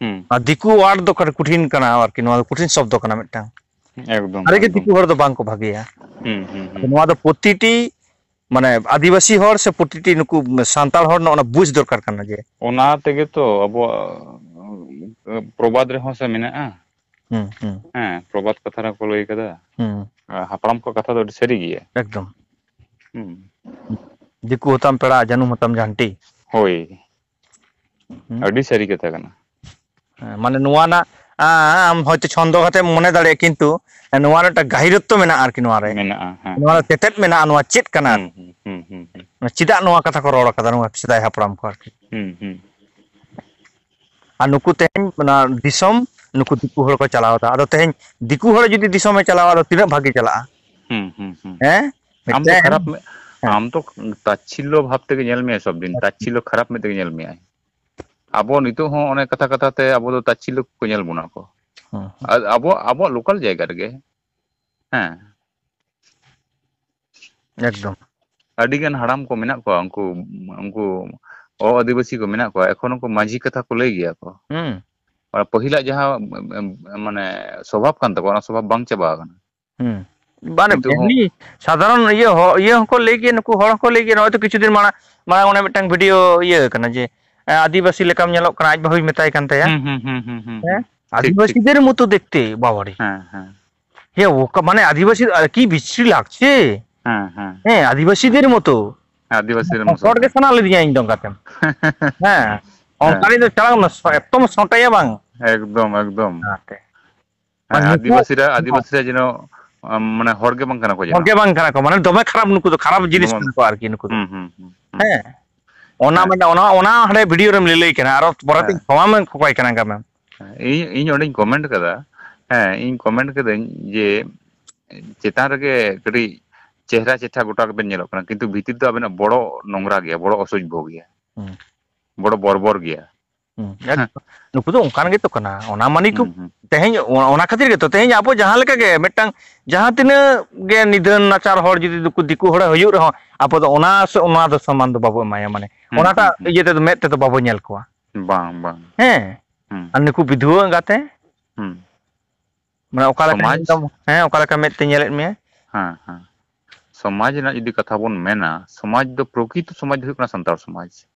ᱦᱩᱸ᱾ ᱟᱨ ᱫᱤᱠᱩ word ᱫᱚ ᱠᱟᱹᱴᱤᱡ ᱠᱚᱴᱷᱤᱱ ᱠᱟᱱᱟ ᱟᱨᱠᱤ, ᱱᱚᱣᱟ ᱫᱚ ᱠᱚᱴᱷᱤᱱ ᱥᱚᱵᱫᱚ ᱠᱟᱱᱟ ᱢᱤᱫᱴᱟᱝ᱾ ᱮᱠᱫᱚᱢ, ᱥᱟᱹᱨᱤᱜᱮ ᱮᱠᱫᱚᱢ᱾ ᱫᱤᱠᱩ ᱦᱚᱲ ᱫᱚ ᱵᱟᱝ ᱠᱚ ᱵᱷᱟᱜᱮᱭᱟ᱾ ᱦᱩᱸ, ᱦᱩᱸ, ᱟᱫᱚ ᱦᱩᱸ᱾ ᱱᱚᱣᱟ ᱫᱚ ᱯᱨᱚᱛᱤᱴᱤ, ᱢᱟᱱᱮ, ᱟᱹᱫᱤᱵᱟᱹᱥᱤ ᱦᱚᱲ ᱥᱮ ᱯᱨᱚᱛᱤᱴᱤ ᱱᱩᱠᱩ ᱥᱟᱱᱛᱟᱲ ᱦᱚᱲ ᱱᱚᱜᱼᱚ ᱱᱟ ᱵᱩᱡᱽ ᱫᱚᱨᱠᱟᱨ ᱠᱟᱱᱟ ᱡᱮ ᱚᱱᱟ ᱛᱮᱜᱮ ᱛᱚ ᱟᱵᱚᱣᱟᱜ ᱯᱨᱚᱵᱟᱫ ᱨᱮᱦᱚᱸ ᱥᱮ ᱢᱮᱱᱟᱜᱼᱟ᱾ ᱦᱩᱸ, ᱦᱩᱸ᱾ ᱦᱮᱸ, ᱯᱨᱚᱵᱟᱫ ᱠᱟᱛᱷᱟ ᱨᱮᱦᱚᱸ ᱠᱚ ᱞᱟᱹᱭ ᱠᱟᱫᱟ᱾ ᱦᱩᱸ᱾ ᱟᱨ ᱦᱟᱯᱲᱟᱢ ᱠᱚ ᱠᱟᱛᱷᱟ ᱫᱚ ᱟᱹᱰᱤ ᱥᱟᱹᱨᱤ ᱜᱮᱭᱟ᱾ ᱮᱠᱫᱚᱢ᱾ ᱦᱩᱸ᱾ ᱫᱤᱠᱩ ᱦᱚᱸᱛᱟᱢ ᱯᱮᱲᱟ, ᱡᱟᱹᱱᱩᱢ ᱦᱚᱸᱛᱟᱢ ᱡᱷᱟᱱᱴᱤ᱾ ᱦᱳᱭ᱾ ᱦᱩᱸ᱾ ᱟᱹᱰᱤ ᱥᱟᱹᱨᱤ ᱠᱟᱛᱷᱟ ᱠᱟᱱᱟ᱾ ᱦᱮᱸ, ᱢᱟᱱᱮ ᱱᱚᱣᱟ ᱨᱮᱱᱟᱜ, ᱟᱢ ᱦᱚᱭᱛᱳ ᱪᱷᱚᱱᱫᱚ ᱠᱟᱛᱮ ᱢᱚᱱᱮ ᱫᱟᱲᱮᱭᱟᱜᱼᱟ, ᱠᱤᱱᱛᱩ ᱱᱚᱣᱟ ᱨᱮ ᱢᱤᱫᱴᱟᱝ ᱜᱟᱹᱦᱤᱨᱚᱛᱛᱚ ᱢᱮᱱᱟᱜᱼᱟ ᱟᱨᱠᱤ᱾ ᱱᱚᱣᱟ ᱨᱮ ᱢᱮᱱᱟᱜᱼᱟ, ᱦᱮᱸ, ᱱᱚᱣᱟ ᱨᱮ ᱦᱮᱸ᱾ ᱛᱮᱛᱮᱫ ᱢᱮᱱᱟᱜᱼᱟ, ᱱᱚᱣᱟ ᱪᱮᱫ ᱠᱟᱱᱟ? ᱦᱩᱸ, ᱦᱩᱸ, ᱦᱩᱸ, ᱦᱩᱸ, ᱦᱩᱸ᱾ ᱪᱮᱫᱟᱜ ᱱᱚᱣᱟ ᱠᱟᱛᱷᱟ ᱠᱚ ᱨᱚᱲ ᱠᱟᱫᱟ ᱱᱚᱣᱟ ᱥᱮᱫᱟᱭ ᱦᱟᱯᱲᱟᱢ ᱠᱚ ᱟᱨᱠᱤ? ᱦᱩᱸ, ᱦᱩᱸ᱾ ᱟᱨ ᱱᱩᱠᱩ ᱛᱮᱦᱮᱧ ᱚᱱᱟ ᱫᱤᱥᱚᱢ ᱱᱩᱠᱩ ᱫᱤᱠᱩ ᱦᱚᱲ ᱠᱚ ᱪᱟᱞᱟᱣ ᱮᱫᱟ᱾ ᱟᱫᱚ ᱛᱮᱦᱮᱧ ᱫᱤᱠᱩ ᱦᱚᱲ ᱡᱩᱫᱤ ᱫᱤᱥᱚᱢᱮ ᱪᱟᱞᱟᱣᱟ, ᱟᱫᱚ ᱛᱤᱱᱟᱹᱜ ᱵᱷᱟᱜᱮ ᱪᱟᱞᱟᱜᱼᱟ? ᱦᱩᱸ, ᱦᱩᱸ, ᱦᱩᱸ᱾ ᱦᱮᱸ? ᱟᱢ ᱫᱚ ᱢᱤᱫᱴᱮᱱ ᱠᱷᱟᱨᱟᱯ ᱢᱮ-, ᱦᱮᱸ᱾ ᱟᱢ ᱫᱚ ᱛᱟᱪᱷᱤᱞᱞᱚ ᱵᱷᱟᱵ ᱛᱮᱜᱮ ᱧᱮᱞ ᱢᱮᱭᱟ ᱥᱚᱵ ᱫᱤᱱ, ᱛᱟᱪᱷᱤᱞᱞᱚ ᱠᱷᱟᱨᱟᱯ ᱢᱮᱫ ᱛᱮᱜᱮ ᱧᱮᱞ ᱢᱮᱭᱟᱭ᱾ ᱟᱵᱚ ᱱᱤᱛᱚᱜ ᱦᱚᱸ ᱚᱱᱮ ᱠᱟᱛᱷᱟ ᱠᱟᱛᱷᱟ ᱛᱮ ᱟᱵᱚ ᱫᱚ ᱛᱟᱪᱷᱤᱞᱞᱚ ᱠᱚ ᱧᱮᱞ ᱵᱚᱱᱟ ᱠᱚ᱾ ᱦᱩᱸ, ᱦᱩᱸ᱾ ᱟᱨ ᱟᱵᱚ, ᱟᱵᱚᱣᱟᱜ ᱞᱳᱠᱟᱞ ᱡᱟᱭᱜᱟ ᱨᱮᱜᱮ, ᱦᱮᱸ᱾ ᱮᱠᱫᱚᱢ᱾ ᱟᱹᱰᱤ ᱜᱟᱱ ᱦᱟᱲᱟᱢ ᱠᱚ ᱢᱮᱱᱟᱜ ᱠᱚᱣᱟ, ᱩᱱᱠᱩ, ᱩᱱᱠᱩ ᱚ ᱟᱹᱫᱤᱵᱟᱹᱥᱤ ᱠᱚ ᱢᱮᱱᱟᱜ ᱠᱚᱣᱟ, ᱮᱠᱷᱚᱱ ᱩᱱᱠᱩ ᱢᱟᱹᱡᱷᱤ ᱠᱟᱛᱷᱟ ᱠᱚ ᱞᱟᱹᱭ ᱜᱮᱭᱟ ᱠᱚ᱾ ᱦᱩᱸ᱾ ᱟᱨ ᱯᱟᱹᱦᱤᱞᱟᱜ ᱡᱟᱦᱟᱸ, ᱮᱢ, ᱮᱢ, ᱢᱟᱱᱮ ᱥᱚᱵᱷᱟᱵ ᱠᱟᱱ ᱛᱟᱠᱚᱣᱟ, ᱚᱱᱟ ᱥᱚᱵᱷᱟᱵ ᱵᱟᱝ ᱪᱟᱵᱟ ᱟᱠᱟᱱᱟ᱾ ᱦᱩᱸ᱾ ᱵᱟᱝ, ᱱᱤᱛᱚᱜ ᱦᱚᱸ ᱮᱢᱱᱤ ᱥᱟᱫᱷᱟᱨᱚᱱ ᱤᱭᱟᱹ ᱦᱚ-, ᱤᱭᱟᱹ ᱦᱚᱸᱠᱚ ᱞᱟᱹᱭ ᱜᱮᱭᱟ, ᱱᱩᱠᱩ ᱦᱚᱲ ᱦᱚᱸᱠᱚ ᱞᱟᱹᱭ ᱜᱮᱭᱟ᱾ ᱱᱚᱜᱼᱚᱭ ᱛᱚ ᱠᱤᱪᱷᱩ ᱫᱤᱱ ᱢᱟᱲᱟᱝ, ᱢᱟᱲᱟᱝ ᱚᱱᱮ ᱢᱤᱫᱴᱟᱝ ᱵᱷᱤᱰᱤᱭᱳ ᱤᱭᱟᱹ ᱠᱟᱱᱟ ᱡᱮ, ᱮ, ᱟᱹᱫᱤᱵᱟᱹᱥᱤ ᱞᱮᱠᱟᱢ ᱧᱮᱞᱚᱜ ᱠᱟᱱᱟ, ᱟᱡ ᱵᱟᱹᱦᱩᱭ ᱢᱮᱛᱟᱭ ᱠᱟᱱ ᱛᱟᱭᱟ᱾ ᱦᱩᱸ, ᱦᱩᱸ, ᱦᱩᱸ, ᱦᱩᱸ, ᱦᱩᱸ᱾ ᱦᱮᱸ? ᱴᱷᱤᱠ, ᱴᱷᱤᱠ᱾ ᱟᱹᱫᱤᱵᱟᱹᱥᱤ ᱫᱮᱨ ᱢᱚᱛᱚ ᱫᱮᱠᱷᱛᱮ, ᱵᱟᱵᱟᱨᱮ᱾ ᱦᱮᱸ, ᱦᱮᱸ᱾ ᱦᱮᱸ, ᱚᱠᱟ, ᱢᱟᱱᱮ ᱟᱹᱫᱤᱵᱟᱹᱥᱤ ᱟᱨ ᱠᱤ ᱵᱤᱪᱨᱤ ᱞᱟᱜᱪᱷᱮ᱾ ᱦᱮᱸ, ᱦᱮᱸ᱾ ᱦᱮᱸ, ᱟᱹᱫᱤᱵᱟᱹᱥᱤ ᱫᱮᱨ ᱢᱚᱛᱚ᱾ ᱟᱹᱫᱤᱵᱟᱹᱥᱤ ᱫᱮᱨ ᱢᱚᱛᱚ, ᱦᱚᱲ ᱜᱮ ᱦᱮᱸ᱾ ᱥᱟᱱᱟ ᱞᱤᱫᱤᱧᱟ ᱤᱧ ᱫᱚ ᱚᱱᱠᱟᱛᱮ᱾ ᱦᱮᱸ, ᱦᱮᱸ᱾ ᱚᱱᱠᱟᱱᱤᱡ ᱫᱚ ᱪᱟᱞᱟᱜ ᱢᱮ, ᱮᱠᱫᱚᱢ ᱥᱚᱴᱮᱭᱟ ᱵᱟᱝ᱾ ᱮᱠᱫᱚᱢ, ᱮᱠᱫᱚᱢ᱾ ᱚᱱᱟᱛᱮ᱾ ᱦᱮᱸ, ᱢᱟᱱᱮ ᱱᱩᱠᱩ ᱟᱹᱫᱤᱵᱟᱹᱥᱤ ᱨᱮ, ᱟᱹᱫᱤᱵᱟᱹᱥᱤ ᱨᱮ ᱡᱮᱱᱚ, ᱟᱢ, ᱢᱟᱱᱮ ᱦᱚᱲ ᱜᱮ ᱵᱟᱝ ᱠᱟᱱᱟ ᱠᱚ ᱡᱮᱱᱚ᱾ ᱦᱚᱲ ᱜᱮ ᱵᱟᱝ ᱠᱟᱱᱟ ᱠᱚ, ᱢᱟᱱᱮ ᱫᱚᱢᱮ ᱠᱷᱟᱨᱟᱯ ᱱᱩᱠᱩ ᱫᱚ, ᱠᱷᱟᱨᱟᱯ ᱡᱤᱱᱤᱥ ᱱᱚᱣᱟ ᱠᱟᱱᱟ ᱠᱚ ᱟᱨᱠᱤ ᱱᱩᱠᱩ ᱫᱚ᱾ ᱦᱩᱸ, ᱦᱩᱸ, ᱦᱩᱸ, ᱦᱩᱸ᱾ ᱦᱮᱸ᱾ ᱚᱱᱟ ᱦᱮᱸ᱾ ᱢᱤᱫᱴᱟᱝ, ᱚᱱᱟ, ᱚᱱᱟ ᱦᱟᱸᱰᱮ ᱵᱷᱤᱰᱤᱭᱳ ᱨᱮᱢ ᱞᱟᱹᱞᱟᱹᱭ ᱠᱟᱱᱟ, ᱟᱨᱚ ᱯᱚᱨᱮ ᱛᱮᱧ ᱦᱮᱸ᱾ ᱠᱷᱚᱢᱟ ᱢᱮ ᱠᱚᱠᱚᱭ ᱠᱟᱱᱟ ᱜᱟᱢᱮᱢ᱾ ᱦᱮᱸ, ᱤᱧ, ᱤᱧ ᱚᱸᱰᱮᱧ ᱠᱚᱢᱮᱱᱴ ᱠᱟᱫᱟ, ᱦᱮᱸ, ᱤᱧ ᱠᱚᱢᱮᱱᱴ ᱠᱟᱹᱫᱟᱹᱧ ᱡᱮ ᱪᱮᱛᱟᱱ ᱨᱮᱜᱮ ᱠᱟᱹᱴᱤᱡ ᱪᱮᱦᱨᱟ, ᱪᱮᱦᱨᱟ ᱜᱚᱴᱟ ᱜᱮᱵᱮᱱ ᱧᱮᱞᱚᱜ ᱠᱟᱱᱟ, ᱠᱤᱱᱛᱩ ᱵᱷᱤᱛᱤᱨ ᱫᱚ ᱟᱵᱮᱱᱟᱜ ᱵᱚᱲᱚ ᱱᱚᱝᱨᱟ ᱜᱮᱭᱟ, ᱵᱚᱲᱚ ᱚᱥᱚᱡᱽᱵᱷᱚ ᱜᱮᱭᱟ, ᱦᱩᱸ᱾ ᱵᱚᱲᱚ ᱵᱚᱨᱵᱚᱨ ᱜᱮᱭᱟ᱾ ᱦᱩᱸ, ᱮᱠᱫᱚᱢ᱾ ᱱᱩᱠᱩ ᱫᱚ ᱚᱱᱠᱟᱱ ᱜᱮᱛᱚ ᱠᱟᱱᱟ᱾ ᱚᱱᱟ ᱢᱟᱱᱮ ᱠᱚ ᱦᱩᱸ, ᱦᱩᱸ᱾ ᱛᱮᱦᱮᱧ, ᱚ-, ᱚᱱᱟ ᱠᱷᱟᱹᱛᱤᱨ ᱜᱮᱛᱚ ᱛᱮᱦᱮᱧ ᱟᱵᱚ ᱡᱟᱦᱟᱸ ᱞᱮᱠᱟ ᱜᱮ ᱢᱤᱫᱴᱟᱝ ᱡᱟᱦᱟᱸ ᱛᱤᱱᱟᱹᱜ ᱜᱮ ᱱᱤᱫᱷᱟᱹᱱ ᱱᱟᱪᱟᱨ ᱦᱚᱲ ᱡᱩᱫᱤ ᱫᱤᱠᱩ, ᱫᱤᱠᱩ ᱦᱚᱲᱮ ᱦᱩᱭᱩᱜ ᱨᱮᱦᱚᱸ, ᱟᱵᱚ ᱫᱚ ᱚᱱᱟ ᱥᱮ, ᱚᱱᱟ ᱫᱚ ᱥᱚᱢᱢᱟᱱ ᱫᱚ ᱵᱟᱵᱚ ᱮᱢᱟᱭᱟ, ᱢᱟᱱᱮ ᱦᱩᱸ, ᱚᱱᱟᱴᱟᱜ ᱦᱩᱸ, ᱦᱩᱸ᱾ ᱤᱭᱟᱹ ᱛᱮᱫᱚ ᱢᱮᱫ ᱛᱮᱫᱚ ᱵᱟᱵᱚ ᱧᱮᱞ ᱠᱚᱣᱟ᱾ ᱵᱟᱝ, ᱵᱟᱝ᱾ ᱦᱮᱸ? ᱦᱩᱸ᱾ ᱟᱨ ᱱᱩᱠᱩ ᱵᱤᱫᱷᱩᱣᱟᱹ ᱮᱸᱜᱟᱛᱮ, ᱦᱩᱸ᱾ ᱢᱟᱱᱮ ᱚᱠᱟ ᱞᱮᱠᱟ ᱥᱚᱢᱟᱡᱽ ᱧᱮᱞ ᱛᱟᱢ-, ᱦᱮᱸ, ᱚᱠᱟ ᱞᱮᱠᱟ ᱢᱮᱫ ᱛᱮ ᱧᱮᱞᱮᱫ ᱢᱮᱭᱟ? ᱦᱮᱸ, ᱦᱮᱸ᱾ ᱥᱚᱢᱟᱡᱽ ᱨᱮᱱᱟᱜ ᱡᱩᱫᱤ ᱠᱟᱛᱷᱟ ᱵᱚᱱ ᱢᱮᱱᱟ, ᱥᱚᱢᱟᱡᱽ ᱫᱚ, ᱯᱨᱚᱠᱨᱤᱛᱚ ᱥᱚᱢᱟᱡᱽ ᱫᱚ ᱦᱩᱭᱩᱜ ᱠᱟᱱᱟ ᱥᱟᱱᱛᱟᱲ ᱥᱚᱢᱟᱡᱽ᱾